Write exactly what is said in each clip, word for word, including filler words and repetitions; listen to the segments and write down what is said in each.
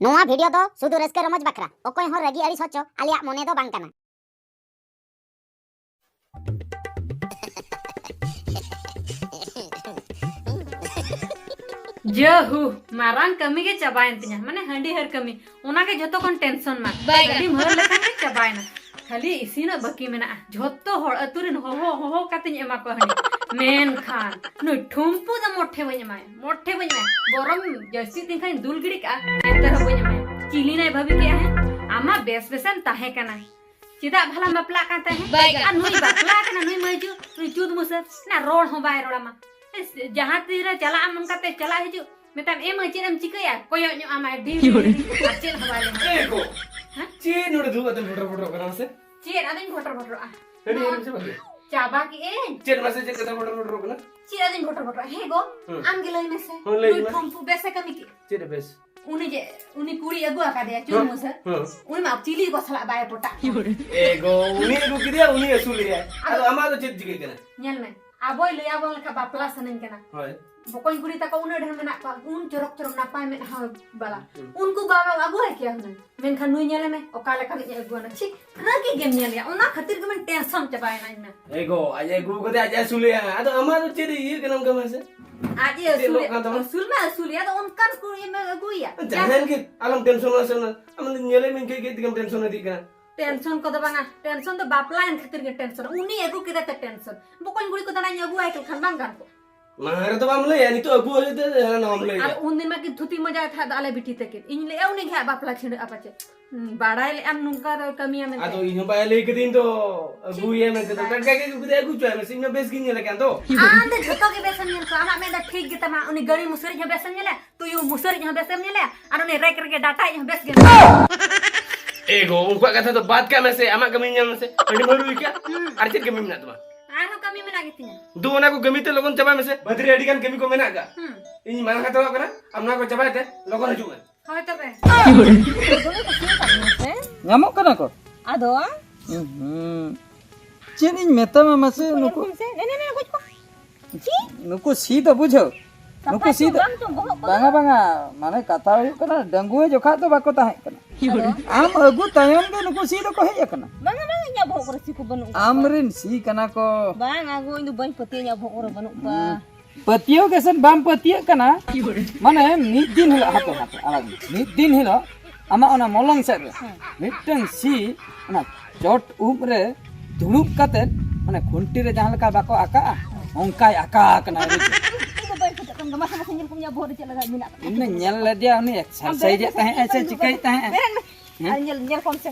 ᱱᱚᱣᱟ ᱵᱷᱤᱰᱤᱭᱳ ᱫᱚ ᱥᱩᱫᱷᱩ ᱨᱟᱹᱥᱠᱟᱹ ᱨᱚᱢᱚᱡᱽ ᱵᱟᱠᱷᱨᱟ, ᱚᱠᱚᱭ ᱦᱚᱸ ᱨᱟᱹᱜᱤ ᱟᱹᱲᱤᱥ ᱦᱚᱪᱚ ᱟᱞᱮᱭᱟᱜ ᱢᱚᱱᱮ ᱫᱚ ᱵᱟᱝ ᱠᱟᱱᱟ᱾ ᱡᱟᱹᱦᱩ, ᱢᱟᱨᱟᱝ ᱠᱟᱹᱢᱤ ᱜᱮ ᱪᱟᱵᱟᱭᱮᱱ ᱛᱤᱧᱟ, ᱢᱟᱱᱮ ᱦᱟᱺᱰᱤ ᱦᱟᱹᱨ ᱠᱟᱹᱢᱤ, ᱚᱱᱟ ᱜᱮ ᱡᱷᱚᱛᱚ ᱠᱷᱚᱱ ᱴᱮᱱᱥᱚᱱ ᱢᱟ᱾ ᱵᱟᱭ ᱜᱟᱱ᱾ ᱦᱟᱺᱰᱤᱢ ᱦᱟᱹᱨ ᱞᱮᱠᱷᱟᱱ ᱜᱮ ᱪᱟᱵᱟᱭᱮᱱᱟ᱾ ᱠᱷᱟᱹᱞᱤ ᱤᱥᱤᱱᱚᱜ ᱵᱟᱹᱠᱤ ᱢᱮᱱᱟᱜᱼᱟ᱾ ᱡᱷᱚᱛᱚ ᱦᱚᱲ ᱟᱹᱛᱩ ᱨᱮᱱ ᱦᱚᱦᱚ ᱦᱚᱦᱚ ᱠᱟᱛᱮᱧ ᱮᱢᱟ ᱠᱚᱣᱟ ᱦᱟᱺᱰᱤ᱾ ᱢᱮᱱᱠᱷᱟᱱ ᱱᱩᱭ ᱴᱷᱩᱢᱯᱩ ᱫᱚ ᱢᱚᱴᱷᱮ ᱵᱟᱹᱧ ᱮᱢᱟᱭᱟ, ᱢᱚᱴᱷᱮ ᱵᱟᱹᱧ ᱮᱢᱟᱭᱟ᱾ ᱵᱚᱨᱚᱝ ᱡᱟᱹᱥᱛᱤ ᱫᱤᱱ ᱠᱷᱟᱱᱤᱧ ᱫᱩᱞ ᱜᱤᱰᱤ ᱠᱟᱜᱼᱟ, ᱮᱱᱛᱮ ᱨᱮᱦᱚᱸ ᱵᱟᱹᱧ ᱮᱢᱟᱭᱟ᱾ ᱪᱤᱞᱤ ᱱᱟᱭ ᱵᱷᱟᱹᱵᱤ ᱠᱮᱜᱼᱟ ᱦᱮᱸ? ᱟᱢᱟᱜ ᱵᱮᱥ ᱵᱮᱥᱮᱢ ᱛᱟᱦᱮᱸ ᱠᱟᱱᱟ᱾ ᱪᱮᱫᱟᱜ ᱵᱷᱟᱞᱟᱢ ᱵᱟᱯᱞᱟᱜ ᱠᱟᱱ ᱛᱟᱦᱮᱸᱫ? ᱵᱟᱭ ᱜᱟᱱ᱾ ᱟᱨ ᱱᱩᱭ ᱵᱟᱯᱞᱟ ᱠᱟᱱᱟ, ᱱᱩᱭ ᱢᱟᱹᱭᱡᱩ, ᱱᱩᱭ ᱪᱩᱛ ᱢᱩᱥᱟᱹᱨ, ᱱᱟ ᱨᱚᱲ ᱦᱚᱸ ᱵᱟᱭ ᱨᱚᱲ ᱟᱢᱟ᱾ ᱮᱥ, ᱡᱟᱦᱟᱸ ᱛᱤᱨᱮ ᱪᱟᱞᱟᱜ ᱟᱢ, ᱚᱱᱠᱟᱛᱮ ᱪᱟᱞᱟᱜ ᱦᱤᱡᱩᱜ, ᱢᱮᱛᱟᱢ, "ᱮ ᱢᱟᱹᱭ, ᱪᱮᱫ ᱮᱢ ᱪᱤᱠᱟᱹᱭᱟ?" ᱠᱚᱭᱚᱜ ᱧᱚᱜ ᱟᱢᱟᱭ, ᱰᱤᱝ, ᱰᱤᱝ, ᱰᱤᱝ, ᱟᱨ ᱪᱮᱫ ᱦᱚᱸ ᱵᱟᱭ ᱞᱟᱹᱭᱟ᱾ ᱮ ᱜᱚ, ᱦᱮᱸ? ᱪᱮᱫ ᱱᱚᱰᱮ ᱫᱩᱲᱩᱵ ᱠᱟᱛᱮᱢ ᱯᱷᱚᱴᱚᱨ ᱯᱷᱚᱴᱚᱨ ᱠᱟᱱᱟ ᱢᱟᱥᱮ? ᱪᱮᱫ ᱟᱫᱚᱧ ᱯᱷᱚᱴᱚᱨ ᱯᱷᱚᱴᱚᱨᱚᱜᱼᱟ? ᱦᱟᱺᱰᱤ ᱦᱟᱺᱰᱤ ᱪᱟᱵᱟ ᱠᱮᱫ? ᱪᱟᱵᱟ ᱠᱮᱫ ᱟᱹᱧ᱾ ᱪᱮᱫ ᱢᱟᱥᱮ, ᱪᱮᱫ ᱠᱟᱛᱷᱟ ᱯᱷᱚᱴᱚᱨ ᱯᱷᱚᱴᱚᱨᱚᱜ ᱠᱟᱱᱟ? ᱪᱮᱫ ᱟᱫᱚᱧ ᱯᱷᱚᱴᱚᱨ ᱯᱷᱚᱴᱚᱨᱚᱜᱼᱟ? ᱦᱮᱸ ᱜᱚ, ᱦᱮᱸ᱾ ᱟᱢ ᱜᱮ ᱞᱟᱹᱭ ᱢᱮᱥᱮ᱾ ᱦᱮᱸ, ᱞᱟᱹᱭ ᱱᱩᱭ ᱢᱮ᱾ ᱴᱷᱩᱢᱯᱩ ᱵᱮᱥᱮ ᱠᱟᱹᱢᱤ ᱠᱮᱫ? ᱪᱮᱫ ᱮ ᱵᱮᱥ? ᱩᱱᱤ ᱡᱮ, ᱩᱱᱤ ᱠᱩᱲᱤ ᱟᱹᱜᱩ ᱟᱠᱟᱫᱮᱭᱟ, ᱦᱮᱸ, ᱪᱩᱨᱢᱩ ᱥᱮ? ᱦᱮᱸ᱾ ᱩᱱᱤ ᱢᱟ ᱪᱤᱞᱤ ᱠᱚ ᱥᱟᱞᱟᱜ ᱵᱟᱭ ᱯᱚᱴᱟᱜ ᱠᱟᱱᱟ᱾ ᱮ ᱜᱚ, ᱩᱱᱤ ᱟᱹᱜᱩ ᱠᱮᱫᱮᱭᱟ, ᱩᱱᱤ ᱟᱹᱥᱩᱞᱮᱭᱟ᱾ ᱟᱫᱚ ᱟᱢᱟᱜ ᱫᱚ ᱪᱮᱫ ᱪᱤᱠᱟᱹᱜ ᱠᱟᱱᱟ? ᱧᱮᱞ ᱢᱮ, ᱟᱵᱚᱭ ᱞᱟᱹᱭ ᱟᱵᱚᱱ ᱞᱮᱠᱟ ᱵᱟᱯᱞᱟ ᱥᱟᱱᱟᱧ ᱠᱟᱱᱟ᱾ ᱦᱳᱭ᱾ ᱵᱚᱠᱚᱧ ᱠᱩᱲᱤ ᱛᱟᱠᱚ ᱩᱱᱟᱹᱜ ᱰᱷᱮᱨ ᱢᱮᱱᱟᱜ ᱠᱚᱣᱟ, ᱩᱱ ᱪᱚᱨᱚᱠ ᱪᱚᱨᱚᱠ ᱱᱟᱯᱟᱭ ᱢᱮᱫᱦᱟ ᱵᱟᱞᱟ᱾ ᱦᱩᱸ᱾ ᱩᱱᱠᱩ ᱵᱟᱵᱟ ᱟᱹᱜᱩ ᱟᱭ ᱠᱮᱭᱟ ᱦᱩᱱᱟᱹᱝ᱾ ᱢᱮᱱᱠᱷᱟᱱ ᱱᱩᱭ ᱧᱮᱞᱮ ᱢᱮ, ᱚᱠᱟ ᱞᱮᱠᱟᱱᱤᱡ ᱮ ᱟᱹᱜᱩᱣᱟᱱᱟ᱾ ᱪᱷᱤ, ᱨᱟᱹᱜᱤ ᱜᱮᱢ ᱧᱮᱞᱮᱭᱟ᱾ ᱚᱱᱟ ᱠᱷᱟᱹᱛᱤᱨ ᱜᱮ ᱢᱮᱱ ᱴᱮᱱᱥᱚᱱ ᱪᱟᱵᱟᱭᱮᱱᱟ ᱤᱧ ᱢᱟ᱾ ᱮ ᱜᱚ, ᱟᱡ ᱮ ᱟᱹᱜᱩ ᱠᱟᱫᱮ, ᱟᱡ ᱮ ᱟᱹᱥᱩᱞᱮᱭᱟ᱾ ᱟᱫᱚ ᱟᱢᱟᱜ ᱫᱚ ᱪᱮᱫ ᱤᱭᱟᱹ ᱠᱟᱱᱟ ᱚᱱᱠᱟ ᱢᱟᱥᱮ? ᱟᱡ ᱮ ᱪᱮᱫ ᱞᱚᱜ ᱟᱹᱥᱩᱞᱮᱭᱟ, ᱠᱟᱱ ᱛᱟᱢᱟ? ᱟᱹᱥᱩᱞ ᱢᱟ ᱟᱹᱥᱩᱞᱮᱭᱟ, ᱟᱫᱚ ᱚᱱᱠᱟᱱ ᱠᱩᱲᱤ ᱮᱢ ᱟᱹᱜᱩᱭᱮᱭᱟ᱾ ᱡᱟᱦᱟᱸᱭ ᱜᱮ ᱟᱞᱚᱢ ᱴᱮᱱᱥᱚᱱᱚᱜᱼᱟ ᱥᱮ ᱚᱱᱟ᱾ ᱟᱢ ᱫᱚ ᱧᱮᱞᱮ ᱢᱮ, ᱤᱱᱠᱟᱹ ᱤᱱᱠᱟᱹ ᱛᱮᱜᱮᱢ ᱴᱮᱱᱥᱚᱱ ᱤᱫᱤᱜ ᱠᱟᱱᱟ᱾ ᱴᱮᱱᱥᱚᱱ ᱠᱚᱫᱚ ᱵᱟᱝᱟ, ᱴᱮᱱᱥᱚᱱ ᱫᱚ ᱵᱟᱯᱞᱟᱭᱮᱱ ᱠᱷᱟᱹᱛᱤᱨ ᱜᱮ ᱴᱮᱱᱥᱚᱱ᱾ ᱩᱱᱤ ᱟᱹᱜᱩ ᱠᱮᱫᱟ ᱛᱮ ᱴᱮᱱᱥᱚᱱ᱾ ᱵᱚᱠᱚᱧ ᱠᱩᱲᱤ ᱠᱚ ᱫᱟᱱᱟᱧ ᱟᱹᱜᱩᱣᱟᱭ ᱠᱮ ᱠᱷᱟᱱ ᱵᱟᱝ ᱜᱟᱱ ᱠᱚᱜᱼᱟ? ᱢᱟᱲᱟᱝ ᱨᱮᱫᱚ ᱵᱟᱢ ᱞᱟᱹᱭᱟ, ᱱᱤᱛᱚᱜ ᱟᱹᱜᱩ ᱟᱹᱜᱩ ᱛᱮ ᱱᱚᱣᱟᱢ ᱞᱟᱹᱭᱟ᱾ ᱟᱨ ᱩᱱᱫᱤᱱ ᱢᱟ ᱠᱤᱱ ᱛᱷᱩᱛᱤ ᱢᱚᱡᱟᱭ ᱛᱟᱦᱮᱸᱫ ᱟᱞᱮ ᱵᱤᱴᱤ ᱛᱟᱹᱠᱤᱱ᱾ ᱤᱧ ᱞᱟᱹᱭᱟ ᱩᱱᱤ ᱜᱮ ᱦᱟᱸᱜ ᱵᱟᱯᱞᱟ ᱪᱷᱤᱸᱰᱟᱹᱜᱼᱟ ᱯᱟᱪᱮᱫ᱾ ᱦᱩᱸ, ᱵᱟᱲᱟᱭ ᱞᱮᱫ ᱟᱢ ᱱᱚᱝᱠᱟ ᱫᱚ ᱠᱟᱹᱢᱤᱭᱟ ᱢᱮᱱᱛᱮ᱾ ᱟᱫᱚ ᱤᱧ ᱦᱚᱸ ᱵᱟᱭ ᱞᱟᱹᱭ ᱠᱟᱹᱫᱤᱧ ᱫᱚ ᱟᱹᱜᱩᱭᱟ ᱢᱮᱱᱛᱮ ᱫᱚ᱾ ᱴᱟᱴᱠᱟ ᱜᱮ ᱟᱹᱜᱩ ᱠᱮᱫᱟ, ᱟᱹᱜᱩ ᱦᱚᱪᱚᱭ ᱢᱮ ᱥᱮ, ᱤᱧ ᱢᱟ ᱵᱮᱥ ᱜᱤᱧ ᱧᱮᱞᱮ ᱠᱟᱱ ᱫᱚ᱾ ᱟᱢ ᱫᱚ ᱡᱷᱚᱛᱚ ᱜᱮ ᱵᱮᱥᱮᱢ ᱧᱮᱞ ᱠᱚᱣᱟ᱾ ᱟᱢᱟᱜ ᱢᱮᱫ ᱫᱚ ᱴᱷᱤᱠ ᱜᱮ ᱛᱟᱢᱟ᱾ ᱩᱱᱤ ᱜᱟᱹᱲᱤ ᱢᱩᱥᱟᱹᱨᱤᱡ ᱦᱚᱸ ᱵᱮᱥᱮᱢ ᱧᱮᱞᱮ, ᱛᱩᱭᱩ ᱢᱩᱥᱟᱹᱨᱤᱡ ᱦᱚᱸ ᱵᱮᱥᱮᱢ ᱧᱮᱞᱮ, ᱟᱨ ᱩᱱᱤ ᱨᱮᱠ ᱨᱮᱜᱮ ᱰᱟᱴᱟᱭᱤᱡ ᱦᱚᱸ ᱵᱮᱥ ᱜᱮ᱾ ᱮ ᱜᱚ, ᱩᱱᱠᱩᱣᱟᱜ ᱠᱟᱛᱷᱟ ᱫᱚ ᱵᱟᱫ ᱠᱟᱜ ᱢᱮ ᱥᱮ, ᱟᱢᱟᱜ ᱠᱟᱹᱢᱤ ᱧᱮᱞ ᱢᱮ ᱥᱮ᱾ ᱦᱟᱺᱰᱤ ᱢᱟᱹᱨᱩᱭ ᱠᱟᱜ᱾ ᱦᱩᱸ᱾ ᱟᱨ ᱪᱮᱫ ᱠᱟᱹᱢᱤ ᱢᱮᱱᱟᱜ ᱛᱟᱢᱟ? ᱟᱨᱦᱚᱸ ᱠᱟᱹᱢᱤ ᱢᱮᱱᱟᱜ ᱜᱮᱛᱤᱧᱟ᱾ ᱫᱩ ᱚᱱᱟ ᱠᱚ ᱠᱟᱹᱢᱤ ᱛᱮ ᱞᱚᱜᱚᱱ ᱪᱟᱵᱟᱭ ᱢᱮᱥᱮ᱾ ᱵᱟᱹᱫᱽ ᱨᱮ ᱟᱹᱰᱤ ᱜᱟᱱ ᱠᱟᱹᱢᱤ ᱠᱚ ᱢᱮᱱᱟᱜ ᱜᱟ᱾ ᱦᱩᱸ᱾ ᱤᱧ ᱢᱟᱲᱟᱝ ᱦᱟᱛᱟᱲᱚᱜ ᱠᱟᱱᱟ, ᱟᱢ ᱱᱚᱣᱟ ᱠᱚ ᱪᱟᱵᱟᱭ ᱛᱮ ᱞᱚᱜᱚᱱ ᱦᱤᱡᱩᱜ ᱢᱮ᱾ ᱦᱳᱭ ᱛᱚᱵᱮ᱾ ᱧᱟᱢᱚᱜ ᱠᱟᱱᱟ ᱠᱚ? ᱟᱫᱚ? ᱩᱸᱦᱩᱸ᱾ ᱪᱮᱫ ᱤᱧ ᱢᱮᱛᱟᱢᱟ ᱢᱟᱥᱮ, ᱱᱩᱠᱩ ᱠᱚᱢ ᱥᱮ? ᱱᱮ, ᱱᱮ, ᱱᱮ, ᱜᱚᱡ ᱠᱚ᱾ ᱪᱮᱫ? ᱱᱩᱠᱩ ᱥᱤ ᱫᱚ ᱵᱩᱡᱷᱟᱹᱣ᱾ ᱱᱩᱠᱩ ᱥᱤ ᱫᱚ ᱵᱟᱝ ᱪᱚᱝ ᱵᱚᱦᱚᱜ ᱠᱚᱫᱚ? ᱵᱟᱝᱟ, ᱵᱟᱝᱟ, ᱢᱟᱱᱮ ᱠᱟᱛᱷᱟ ᱦᱩᱭᱩᱜ ᱠᱟᱱᱟ, ᱰᱟᱺᱜᱩᱣᱟᱹ ᱡᱚᱠᱷᱟᱡ ᱫᱚ ᱵᱟᱠᱚ ᱛᱟᱦᱮᱸ ᱠᱟᱱᱟ᱾ ᱟᱫᱚ? ᱟᱢ ᱟᱹᱜᱩ ᱛᱟᱭᱚᱢ ᱜᱮ ᱱᱩᱠᱩ ᱥᱤ ᱫᱚᱠᱚ ᱦᱮᱡ ᱟᱠᱟᱱᱟ᱾ ᱵᱟᱝᱟ, ᱵᱟᱝᱟ, ᱤᱧᱟᱹᱜ ᱵᱚᱦᱚᱜ ᱠᱚᱨᱮ ᱥᱤ ᱠᱚ ᱵᱟᱹᱱᱩᱜ ᱠᱚᱣᱟ᱾ ᱟᱢᱨᱤᱱ ᱥᱤ ᱠᱟᱱᱟ ᱠᱚ᱾ ᱵᱟᱝ, ᱟᱹᱜᱩ, ᱤᱧ ᱫᱚ ᱵᱟᱹᱧ ᱯᱟᱹᱛᱭᱟᱹᱜᱼᱟ, ᱤᱧᱟᱹᱜ ᱵᱚᱦᱚᱜ ᱠᱚᱨᱮ ᱵᱟᱹᱱᱩᱜ ᱠᱚᱣᱟ᱾ ᱦᱩᱸ᱾ ᱯᱟᱹᱛᱭᱟᱹᱣ ᱜᱮᱥᱮ ᱵᱟᱢ ᱯᱟᱹᱛᱭᱟᱹᱜ ᱠᱟᱱᱟ᱾ ᱢᱟᱱᱮ ᱢᱤᱫ ᱫᱤᱱ ᱦᱤᱞᱳᱜ, ᱦᱟᱯᱮ, ᱦᱟᱯᱮ, ᱟᱲᱟᱜ ᱢᱮ᱾ ᱢᱤᱫ ᱫᱤᱱ ᱦᱤᱞᱳᱜ ᱟᱢᱟᱜ ᱚᱱᱟ ᱢᱚᱞᱚᱝ ᱥᱮᱫ ᱨᱮ ᱦᱮᱸ᱾ ᱢᱤᱫᱴᱟᱝ ᱥᱤ ᱚᱱᱟ ᱪᱚᱴ ᱩᱵ ᱨᱮ ᱫᱩᱲᱩᱵ ᱠᱟᱛᱮ, ᱢᱟᱱᱮ ᱠᱷᱩᱱᱴᱤ ᱨᱮ ᱡᱟᱦᱟᱸ ᱞᱮᱠᱟ ᱵᱟᱠᱚ ᱟᱠᱟᱜᱼᱟ, ᱚᱱᱠᱟᱭ ᱟᱠᱟ ᱟᱠᱟᱱᱟ᱾ ᱤᱧ ᱫᱚ ᱵᱟᱹᱧ ᱯᱟᱹᱛᱭᱟᱹᱜ ᱠᱟᱱ ᱜᱮᱭᱟ᱾ ᱢᱟᱥᱮ, ᱢᱟᱥᱮ, ᱧᱮᱞ ᱠᱚᱢ, ᱤᱧᱟᱹᱜ ᱵᱚᱦᱚᱜ ᱨᱮ ᱪᱮᱫ ᱞᱮᱠᱟ ᱢᱮᱱᱟᱜ ᱟᱠᱟᱫᱟ᱾ ᱤᱧ ᱫᱚᱧ ᱧᱮᱞ ᱞᱮᱫᱮᱭᱟ, ᱩᱱᱤ ᱮᱠᱥᱟᱨᱥᱟᱭᱤᱡ ᱮᱫ ᱛᱟᱦᱮᱸᱜᱼᱟ ᱥᱮ ᱪᱤᱠᱟᱹᱭᱮᱫ ᱛᱟᱦᱮᱸᱜᱼᱟ? ᱵᱮᱨᱮᱫ ᱢᱮ᱾ ᱦᱮᱸ? ᱟᱨ ᱧᱮᱞ, ᱧᱮᱞ ᱠᱚᱢ ᱥᱮ,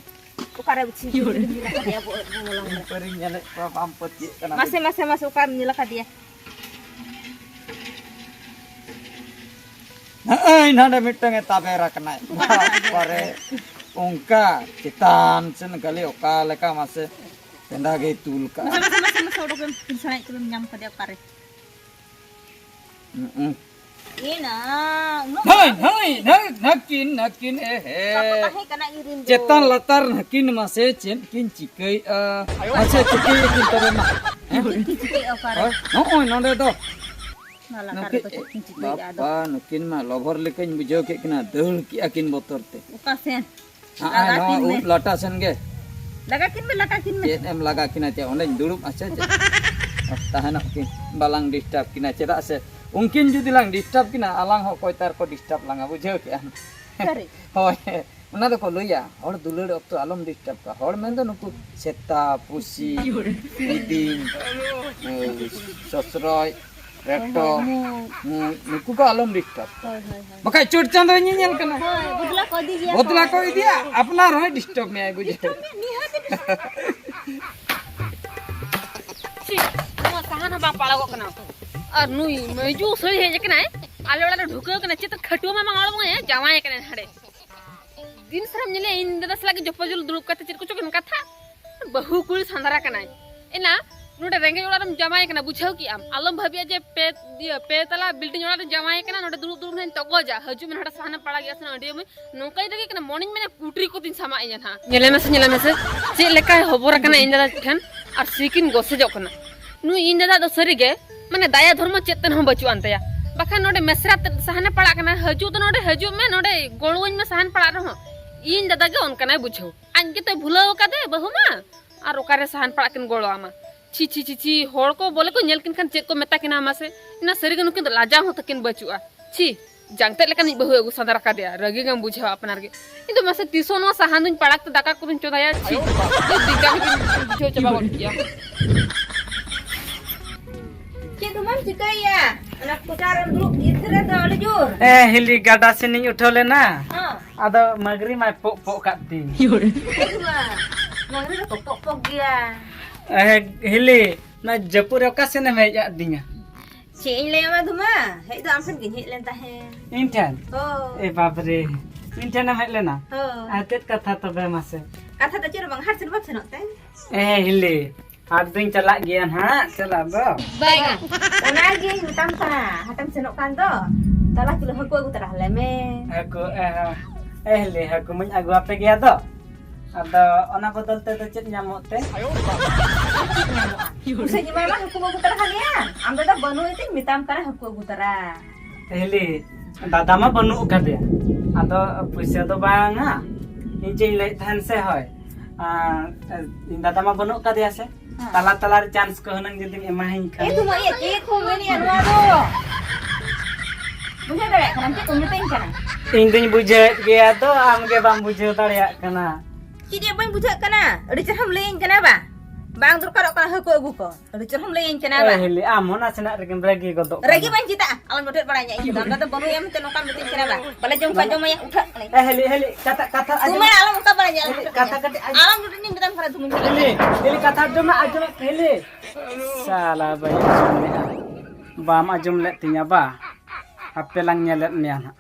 ᱚᱠᱟᱨᱮ ᱪᱷᱤ ᱪᱷᱤ ᱪᱷᱤ ᱞᱟᱠᱟᱫᱮᱭᱟ ᱟᱵᱚ ᱢᱚᱞᱚᱝ ᱨᱮ᱾ ᱵᱟᱹᱧ ᱧᱮᱞᱮᱫ ᱠᱚᱣᱟ, ᱵᱟᱢ ᱯᱟᱹᱛᱭᱟᱹᱜ ᱠᱟᱱᱟ᱾ ᱢᱟᱥᱮ, ᱢᱟᱥᱮ, ᱢᱟᱥᱮ, ᱚᱠᱟᱨᱮᱢ ᱧᱮᱞ ᱟᱠᱟᱫᱮᱭᱟ? ᱱᱚᱜᱼᱚᱭ ᱱᱚᱰᱮ ᱢᱤᱫᱴᱟᱝ ᱮ ᱛᱟᱵᱮᱨ ᱟᱠᱟᱱᱟᱭ᱾ ᱵᱟᱯᱟᱨᱮ, ᱚᱱᱠᱟ ᱪᱮᱛᱟᱱ ᱥᱮᱱ ᱠᱷᱟᱹᱞᱤ ᱚᱠᱟ ᱞᱮᱠᱟ ᱢᱟᱥᱮ ᱯᱮᱸᱫᱟ ᱜᱮᱭ ᱛᱩᱞ ᱠᱟᱜᱼᱟ᱾ ᱢᱟᱥᱮ, ᱢᱟᱥᱮ, ᱢᱟᱥᱮ, ᱢᱟᱥᱮ, ᱚᱰᱚᱠᱮᱢ ᱯᱤᱞᱥᱟᱲᱟᱭᱮᱫ ᱠᱚᱫᱚᱢ ᱧᱟᱢ ᱠᱟᱫᱮᱭᱟ ᱚᱠᱟᱨᱮ? ᱦᱩᱸ᱾ ᱮᱱᱟ, ᱩᱱᱟᱹᱜ ᱱᱟᱹᱭ, ᱱᱟᱹᱭ, ᱱᱟᱹᱭ, ᱱᱟᱹᱠᱤᱱ, ᱱᱟᱹᱠᱤᱱ, ᱮ ᱦᱮ᱾ ᱵᱟᱠᱚ ᱛᱟᱦᱮᱸ ᱠᱟᱱᱟ ᱤᱧ ᱨᱮᱱ ᱫᱚ᱾ ᱪᱮᱛᱟᱱ ᱞᱟᱛᱟᱨ ᱱᱟᱹᱠᱤᱱ ᱢᱟᱥᱮ ᱪᱮᱫ ᱠᱤᱱ ᱪᱤᱠᱟᱹᱭᱮᱜᱼᱟ? ᱟᱪᱪᱷᱟ, ᱪᱤᱠᱟᱹᱭᱮᱜᱼᱟ ᱠᱤᱱ ᱛᱚᱵᱮ ᱢᱟ? ᱦᱮᱸ? ᱪᱮᱫ ᱠᱤᱱ ᱪᱤᱠᱟᱹᱭᱮᱜᱼᱟ ᱚᱠᱟᱨᱮ? ᱦᱳᱭ, ᱱᱚᱜᱼᱚᱭ ᱱᱚᱰᱮ ᱫᱚ᱾ ᱚᱱᱟ ᱞᱟᱛᱟᱨ ᱱᱩᱠᱤᱱ, ᱨᱮᱫᱚ ᱪᱮᱫ ᱠᱤᱱ ᱪᱤᱠᱟᱹᱭᱮᱜᱼᱟ ᱟᱫᱚ? ᱵᱟᱯᱟ, ᱱᱩᱠᱤᱱ ᱢᱟ ᱞᱚᱵᱷᱚᱨ ᱞᱮᱠᱟᱧ ᱵᱩᱡᱷᱟᱹᱣ ᱠᱮᱫ ᱠᱤᱱᱟ, ᱫᱟᱹᱲ ᱠᱮᱜᱼᱟ ᱠᱤᱱ ᱵᱚᱛᱚᱨ ᱛᱮ᱾ ᱚᱠᱟ ᱥᱮᱱ? ᱦᱟᱸᱜᱼᱟᱭ ᱞᱟᱜᱟ ᱱᱚᱣᱟ ᱠᱤᱱ ᱢᱮ᱾ ᱩᱵ ᱞᱟᱴᱟ ᱥᱮᱱ ᱜᱮ᱾ ᱞᱟᱜᱟ ᱠᱤᱱ ᱢᱮ, ᱞᱟᱜᱟ ᱠᱤᱱ ᱢᱮ᱾ ᱪᱮᱫ ᱮᱢ ᱞᱟᱜᱟ ᱠᱤᱱᱟ? ᱪᱮᱫ ᱚᱸᱰᱮᱧ ᱫᱩᱲᱩᱵ ᱟᱪᱮ ᱪᱮᱫ? ᱛᱟᱦᱮᱱᱚᱜ ᱠᱤᱱ, ᱵᱟᱞᱟᱝ ᱰᱤᱥᱴᱟᱵᱽ ᱠᱤᱱᱟ᱾ ᱪᱮᱫᱟᱜ ᱥᱮ ᱩᱱᱠᱤᱱ ᱡᱩᱫᱤ ᱞᱟᱝ ᱰᱤᱥᱴᱟᱵᱽ ᱠᱤᱱᱟ, ᱟᱞᱟᱝ ᱦᱚᱸ ᱚᱠᱚᱭ ᱛᱟᱨ ᱠᱚ ᱰᱤᱥᱴᱟᱵᱽ ᱞᱟᱝᱟ, ᱵᱩᱡᱷᱟᱹᱣ ᱠᱮᱜᱼᱟ? ᱥᱟᱹᱨᱤ? ᱦᱳᱭ, ᱚᱱᱟ ᱫᱚᱠᱚ ᱞᱟᱹᱭᱟ, ᱦᱚᱲ ᱫᱩᱞᱟᱹᱲ ᱚᱠᱛᱚ ᱟᱞᱚᱢ ᱰᱤᱥᱴᱟᱵᱽ ᱠᱚᱣᱟ᱾ ᱦᱚᱲ ᱢᱮᱱᱫᱚ ᱱᱩᱠᱩ ᱥᱮᱛᱟ, ᱯᱩᱥᱤ, ᱠᱤᱫᱤᱧ, ᱥᱚᱥᱨᱚᱡ, ᱨᱮᱴᱚ, ᱦᱳᱭ, ᱦᱳᱭ, ᱢᱩᱸᱡ, ᱱᱩᱠᱩ ᱠᱚ ᱟᱞᱚᱢ ᱰᱤᱥᱴᱟᱵᱽ᱾ ᱦᱳᱭ, ᱦᱳᱭ, ᱦᱳᱭ᱾ ᱵᱟᱠᱷᱟᱡ ᱪᱩᱴ ᱪᱟᱸᱫᱚᱭ ᱧᱮᱧᱮᱞ ᱠᱟᱱᱟ᱾ ᱦᱳᱭ, ᱵᱚᱫᱞᱟ ᱠᱚ ᱤᱫᱤ ᱜᱮᱭᱟ ᱠᱚ᱾ ᱵᱚᱫᱞᱟ ᱠᱚ ᱤᱫᱤᱭᱟ, ᱟᱯᱱᱟᱨ ᱦᱚᱸᱭ ᱰᱤᱥᱴᱟᱵᱽ ᱢᱮᱭᱟᱭ, ᱵᱩᱡᱷᱟᱹᱣ᱾ ᱰᱤᱥᱴᱟᱵᱽ ᱢᱮ, ᱱᱤᱦᱟᱹᱛ ᱮ ᱰᱤᱥᱴᱟᱵᱽ᱾ ᱪᱷᱤ, ᱱᱚᱣᱟ ᱥᱟᱦᱟᱱ ᱦᱚᱸ ᱵᱟᱝ ᱯᱟᱲᱟᱜᱚᱜ ᱠᱟᱱᱟ᱾ ᱟᱨ ᱱᱩᱭ ᱢᱟᱹᱭᱡᱩ ᱩᱥᱟᱹᱭ ᱦᱮᱡ ᱟᱠᱟᱱᱟᱭ, ᱟᱞᱮ ᱚᱲᱟᱜ ᱨᱮ ᱰᱷᱩᱠᱟᱹᱣ ᱠᱟᱱᱟᱭ, ᱪᱮᱫ ᱠᱷᱟᱹᱴᱩᱣᱟᱹ ᱢᱟ ᱵᱟᱝ ᱚᱲᱟᱜ ᱵᱚᱸᱜᱟᱭᱟ, ᱡᱟᱶᱟᱭ ᱠᱟᱱᱟᱭ ᱦᱟᱸᱰᱮ᱾ ᱫᱤᱱ ᱥᱟᱨᱟᱢ ᱧᱮᱞᱮᱭᱟ ᱤᱧ ᱫᱟᱫᱟ ᱥᱟᱞᱟᱜ ᱜᱮ ᱡᱚᱯᱚᱡᱚᱞ ᱫᱩᱲᱩᱵ ᱠᱟᱛᱮ ᱪᱮᱫ ᱠᱚᱪᱚ ᱠᱤᱱ ᱠᱟᱛᱷᱟ᱾ ᱵᱟᱹᱦᱩ ᱠᱩᱲᱤ ᱥᱟᱸᱫᱽᱨᱟ ᱠᱟᱱᱟᱭ᱾ ᱮᱱᱟ ᱱᱚᱰᱮ ᱨᱮᱸᱜᱮᱡ ᱚᱲᱟᱜ ᱨᱮᱢ ᱡᱟᱶᱟᱭ ᱠᱟᱱᱟ, ᱵᱩᱡᱷᱟᱹᱣ ᱠᱮᱜᱼᱟᱢ? ᱟᱞᱚᱢ ᱵᱷᱟᱹᱵᱤᱭᱟ ᱡᱮ ᱯᱮ, ᱤᱭᱟᱹ, ᱯᱮ ᱛᱟᱞᱟ ᱵᱤᱞᱰᱤᱝ ᱚᱲᱟᱜ ᱨᱮ ᱡᱟᱶᱟᱭ ᱠᱟᱱᱟ, ᱱᱚᱰᱮ ᱫᱩᱲᱩᱵ ᱫᱩᱲᱩᱵ ᱱᱟᱦᱟᱜ ᱤᱧ ᱛᱚᱜᱚᱡᱟ, ᱦᱤᱡᱩᱜ ᱢᱮ ᱱᱚᱰᱮ ᱥᱟᱦᱟᱱᱮᱢ ᱯᱟᱲᱟᱜᱮᱜᱼᱟ ᱥᱮ ᱟᱹᱰᱤ ᱢᱚᱡᱽ, ᱱᱚᱝᱠᱟᱧ ᱨᱮᱜᱮ ᱠᱟᱱᱟ᱾ ᱢᱚᱱᱮᱧ ᱢᱮᱱᱟ ᱠᱩᱴᱨᱤ ᱠᱚᱛᱤᱧ ᱥᱟᱢᱟᱜ ᱤᱧᱟ ᱱᱟᱦᱟᱜ᱾ ᱧᱮᱞᱮ ᱢᱮᱥᱮ, ᱧᱮᱞᱮ ᱢᱮᱥᱮ, ᱪᱮᱫ ᱞᱮᱠᱟᱭ ᱦᱚᱵᱚᱨ ᱟᱠᱟᱱᱟ ᱤᱧ ᱫᱟᱫᱟ ᱴᱷᱮᱱ ᱟᱨ ᱥᱤᱠᱤᱱ ᱜᱚᱥᱮᱡᱚᱜ ᱠᱟᱱᱟ᱾ ᱱᱩᱭ ᱤᱧ ᱫᱟᱫᱟ ᱫᱚ ᱥᱟᱹᱨᱤᱜᱮ ᱢᱟᱱᱮ ᱫᱟᱭᱟ ᱫᱷᱚᱨᱢᱚ ᱪᱮᱫ ᱛᱮᱫ ᱦᱚᱸ ᱵᱟᱹᱪᱩᱜ ᱟᱱ ᱛᱟᱭᱟ᱾ ᱵᱟᱠᱷᱟᱱ ᱱᱚᱰᱮ ᱢᱮᱥᱨᱟ ᱛᱮ ᱥᱟᱦᱟᱱᱮ ᱯᱟᱲᱟᱜ ᱠᱟᱱᱟ, ᱦᱤᱡᱩᱜ ᱫᱚ ᱱᱚᱰᱮ ᱦᱤᱡᱩᱜ ᱢᱮ, ᱱᱚᱰᱮ ᱜᱚᱲᱚᱣᱟᱹᱧ ᱢᱮ ᱥᱟᱦᱟᱱ ᱯᱟᱲᱟᱜ ᱨᱮᱦᱚᱸ᱾ ᱤᱧ ᱫᱟᱫᱟ ᱜᱮ ᱚᱱᱠᱟᱱᱟᱭ ᱵᱩᱡᱷᱟᱹᱣ, ᱟᱡ ᱜᱮᱛᱚᱭ ᱵᱷᱩᱞᱟᱹᱣ ᱟᱠᱟᱫᱮ ᱵᱟᱹᱦᱩ ᱢᱟ, ᱟᱨ ᱚᱠᱟᱨᱮ ᱥᱟᱦᱟᱱ ᱯᱟᱲᱟᱜ ᱠᱤᱱ ᱜᱚᱲᱚ ᱟᱢᱟ᱾ ᱪᱷᱤ ᱪᱷᱤ ᱪᱷᱤ ᱪᱷᱤ, ᱦᱚᱲ ᱠᱚ ᱵᱚᱞᱮ ᱠᱚ ᱧᱮᱞ ᱠᱤᱱ ᱠᱷᱟᱱ ᱪᱮᱫ ᱠᱚ ᱢᱮᱛᱟ ᱠᱤᱱᱟ ᱢᱟᱥᱮ? ᱤᱱᱟ ᱥᱟᱹᱨᱤ ᱜᱮ ᱱᱩᱠᱤᱱ ᱫᱚ ᱞᱟᱡᱟᱣ ᱦᱚᱸ ᱛᱟᱹᱠᱤᱱ ᱵᱟᱹᱪᱩᱜᱼᱟ᱾ ᱪᱷᱤ, ᱡᱟᱝᱛᱮᱫ ᱞᱮᱠᱟᱱᱤᱡ ᱵᱟᱹᱦᱩ ᱟᱹᱜᱩ ᱥᱟᱸᱫᱽᱨᱟ ᱠᱟᱫᱮᱭᱟ, ᱨᱟᱹᱜᱤ ᱜᱮᱢ ᱵᱩᱡᱷᱟᱹᱣᱟ ᱟᱯᱱᱟᱨ ᱜᱮ᱾ ᱤᱧ ᱫᱚ ᱢᱟᱥᱮ ᱛᱤᱥ ᱦᱚᱸ ᱱᱚᱣᱟ ᱥᱟᱦᱟᱱ ᱫᱩᱧ ᱯᱟᱲᱟᱜ ᱛᱮ ᱫᱟᱠᱟ ᱠᱚᱫᱚᱧ ᱪᱚᱸᱫᱟᱭᱟ? ᱪᱷᱤ, ᱪᱮᱫ ᱫᱤᱠᱟ ᱜᱮ ᱵᱩᱡᱷᱟᱹᱣ ᱪᱟᱵᱟ ᱜᱚᱫ ᱠᱮᱭᱟ᱾ ᱪᱮᱫ ᱦᱚᱸ ᱵᱟᱢ ᱪᱤᱠᱟᱹᱭᱮᱭᱟ? ᱚᱱᱟ ᱠᱚᱪᱟ ᱨᱮᱢ ᱫᱩᱲᱩᱵ ᱛᱷᱤᱨ ᱛᱷᱤᱨ ᱫᱚ ᱟᱹᱰᱤ ᱡᱳᱨ᱾ ᱮ ᱦᱤᱞᱤ, ᱜᱟᱰᱟ ᱥᱮᱱᱤᱧ ᱩᱴᱷᱟᱹᱣ ᱞᱮᱱᱟ᱾ ᱦᱚᱸ᱾ ᱟᱫᱚ ᱢᱟᱹᱜᱽᱨᱤ ᱢᱟᱭ ᱯᱚᱜ ᱯᱚᱜ ᱠᱟᱫ ᱛᱤᱧ᱾ ᱦᱮᱸ ᱢᱟ, ᱢᱟᱹᱜᱽᱨᱤ ᱫᱚ ᱯᱚᱜ ᱯᱚᱜ ᱜᱮᱭᱟ᱾ ᱮ ᱦᱤᱞᱤ, ᱱᱚᱣᱟ ᱡᱟᱹᱯᱩᱫ ᱨᱮ ᱚᱠᱟ ᱥᱮᱱᱮᱢ ᱦᱮᱡ ᱟᱫᱤᱧᱟ? ᱪᱮᱫ ᱤᱧ ᱞᱟᱹᱭᱟᱢᱟ ᱫᱷᱩᱢᱟ, ᱦᱮᱡ ᱫᱚ ᱟᱢ ᱴᱷᱮᱱ ᱜᱤᱧ ᱦᱮᱡ ᱞᱮᱱ ᱛᱟᱦᱮᱸᱫ᱾ ᱤᱧ ᱴᱷᱮᱱ? ᱦᱳᱭ᱾ ᱮ ᱵᱟᱵᱨᱮ, ᱤᱧ ᱴᱷᱮᱱᱮᱢ ᱦᱮᱡ ᱞᱮᱱᱟ? ᱦᱳᱭ᱾ ᱟᱨ ᱪᱮᱫ ᱠᱟᱛᱷᱟ ᱛᱚᱵᱮ ᱢᱟᱥᱮ? ᱠᱟᱛᱷᱟ ᱫᱚ ᱪᱮᱫ ᱦᱚᱸ ᱵᱟᱝ, ᱦᱟᱴ ᱥᱮᱫ ᱵᱟᱢ ᱥᱮᱱᱚᱜ ᱛᱮ? ᱮ ᱦᱤᱞᱤ, ᱦᱟᱴ ᱫᱚᱧ ᱪᱟᱞᱟᱜ ᱜᱮᱭᱟ ᱱᱟᱦᱟᱜ, ᱪᱟᱞᱟᱜ ᱫᱚ᱾ ᱵᱟᱝᱟ᱾ ᱚᱱᱟᱜᱤᱧ ᱢᱮᱛᱟᱢ ᱠᱟᱱᱟ, ᱦᱟᱴᱮᱢ ᱥᱮᱱᱚᱜ ᱠᱟᱱ ᱫᱚ, ᱛᱟᱞᱟ ᱠᱤᱞᱳ ᱦᱟᱹᱠᱩ ᱟᱹᱜᱩ ᱛᱚᱨᱟ ᱟᱞᱮ ᱢᱮ᱾ ᱦᱟᱹᱠᱩ, ᱮ, ᱮ ᱦᱤᱞᱤ, ᱦᱟᱹᱠᱩ ᱢᱟᱧ ᱟᱹᱜᱩ ᱟᱯᱮ ᱜᱮᱭᱟ ᱫᱚ᱾ ᱟᱫᱚ ᱚᱱᱟ ᱵᱚᱫᱚᱞ ᱛᱮᱫᱚ ᱪᱮᱫ ᱧᱟᱢᱚᱜ ᱛᱮ? ᱪᱮᱫ ᱧᱟᱢᱚᱜᱼᱟ? ᱯᱩᱭᱥᱟᱹᱧ ᱮᱢᱟᱢᱟ, ᱦᱟᱹᱠᱩᱢ ᱟᱹᱜᱩ ᱛᱚᱨᱟ ᱟᱞᱮᱭᱟ᱾ ᱟᱢ ᱫᱟᱫᱟ ᱵᱟᱹᱱᱩᱭ ᱛᱮᱧ ᱢᱮᱛᱟᱢ ᱠᱟᱱᱟ, ᱦᱟᱹᱠᱩ ᱟᱹᱜᱩ ᱛᱚᱨᱟ᱾ ᱦᱤᱞᱤ, ᱫᱟᱫᱟ ᱢᱟ ᱵᱟᱹᱱᱩᱜ ᱟᱠᱟᱫᱮᱭᱟ, ᱟᱫᱚ ᱯᱩᱭᱥᱟᱹ ᱫᱚ ᱵᱟᱝᱟ᱾ ᱤᱧ ᱪᱮᱫ ᱤᱧ ᱞᱟᱹᱭᱮᱫ ᱛᱟᱦᱮᱱ ᱥᱮ, ᱦᱳᱭ, ᱟᱨ, ᱤᱧ ᱫᱟᱫᱟ ᱢᱟ ᱵᱟᱹᱱᱩᱜ ᱟᱠᱟᱫᱮᱭᱟ ᱥᱮ, ᱦᱮᱸ᱾ ᱛᱟᱞᱟ ᱛᱟᱞᱟ ᱨᱮ ᱪᱟᱱᱥ ᱠᱚ ᱦᱩᱱᱟᱹᱝ ᱡᱩᱫᱤᱢ ᱮᱢᱟᱦᱟᱹᱧ ᱠᱷᱟᱱ᱾ ᱮ ᱫᱷᱩᱢᱟᱹ, ᱤᱭᱟᱹ ᱪᱮᱫ ᱠᱚ ᱢᱮᱱᱮᱜᱼᱟ ᱱᱚᱣᱟ ᱫᱚ? ᱵᱩᱡᱷᱟᱹᱣ ᱫᱟᱲᱮᱭᱟᱜ ᱠᱟᱱᱟᱢ ᱪᱮᱫ ᱠᱚ ᱢᱮᱛᱟᱹᱧ ᱠᱟᱱᱟ? ᱤᱧ ᱫᱩᱧ ᱵᱩᱡᱷᱟᱹᱣᱮᱫ ᱜᱮᱭᱟ ᱛᱚ, ᱟᱢ ᱜᱮ ᱵᱟᱢ ᱵᱩᱡᱷᱟᱹᱣ ᱫᱟᱲᱮᱭᱟᱜ ᱠᱟᱱᱟ᱾ ᱪᱮᱫ ᱭᱟ ᱵᱟᱹᱧ ᱵᱩᱡᱷᱟᱹᱜ ᱠᱟᱱᱟ? ᱟᱹᱰᱤ ᱪᱮᱦᱨᱟᱢ ᱞᱟᱹᱭᱟᱹᱧ ᱠᱟᱱᱟ ᱵᱟ, ᱵᱟᱝ ᱫᱚᱨᱠᱟᱨᱚᱜ ᱠᱟᱱᱟ ᱦᱟᱹᱠᱩ ᱟᱹᱜᱩ ᱠᱚ᱾ ᱟᱹᱰᱤ ᱪᱮᱦᱨᱟᱢ ᱞᱟᱹᱭᱟᱹᱧ ᱠᱟᱱᱟ ᱵᱟ᱾ ᱮ ᱦᱤᱞᱤ, ᱟᱢ ᱦᱚᱸ ᱱᱟᱥᱮᱱᱟᱜ ᱨᱮᱜᱮᱢ ᱨᱟᱹᱜᱤ ᱜᱚᱫᱚᱜ ᱠᱟᱱᱟ᱾ ᱨᱟᱹᱜᱤ ᱵᱟᱹᱧ ᱪᱮᱫᱟᱜ, ᱟᱞᱚᱢ ᱡᱚᱴᱮᱫ ᱵᱟᱲᱟᱧᱟ ᱤᱧ ᱫᱚ᱾ ᱟᱢ ᱫᱚ ᱵᱟᱹᱱᱩᱭᱟ ᱢᱮᱱᱛᱮ ᱱᱚᱝᱠᱟᱢ ᱢᱤᱛᱟᱹᱧ ᱠᱟᱱᱟ ᱵᱟ᱾ ᱵᱟᱞᱮ ᱡᱚᱢ ᱠᱷᱟᱡ ᱡᱚᱢᱟᱭᱟ, ᱩᱴᱷᱟᱹᱜ ᱠᱟᱹᱱᱟᱹᱧ᱾ ᱮ ᱦᱤᱞᱤ, ᱦᱤᱞᱤ, ᱠᱟᱛᱷᱟ, ᱠᱟᱛᱷᱟ ᱟᱸᱡᱚᱢ ᱛᱩᱢᱟᱹᱲ ᱢᱮ᱾ ᱟᱞᱚᱢ ᱚᱱᱠᱟ ᱵᱟᱲᱟᱧᱟ, ᱟᱞᱚᱢ ᱦᱤᱞᱤ, ᱡᱚᱴᱮᱫ ᱠᱟᱛᱷᱟ ᱵᱟᱲᱟᱧᱟ᱾ ᱠᱟᱹᱴᱤᱡ ᱟᱸᱡᱚᱢ ᱟᱞᱚᱢ ᱡᱚᱴᱮᱫ ᱤᱧ ᱢᱮᱛᱟᱢ ᱠᱟᱱᱟ, ᱛᱩᱢᱟᱹᱧ ᱠᱟᱱᱟ᱾ ᱦᱤᱞᱤ, ᱦᱤᱞᱤ, ᱠᱟᱛᱷᱟ ᱟᱸᱡᱚᱢ ᱢᱮ, ᱟᱸᱡᱚᱢ ᱢᱮ, ᱦᱤᱞᱤ᱾ ᱥᱟᱞᱟ ᱵᱟᱹᱧ ᱟᱸᱡᱚᱢ ᱞᱮᱫᱼᱟ᱾ ᱵᱟᱢ ᱟᱸᱡᱚᱢ ᱞᱮᱫ ᱛᱤᱧᱟ ᱵᱟ? ᱦᱟᱯᱮ ᱞᱟᱝ ᱧᱮᱞᱮᱫ ᱢᱮᱭᱟ ᱱᱟᱦᱟᱜ᱾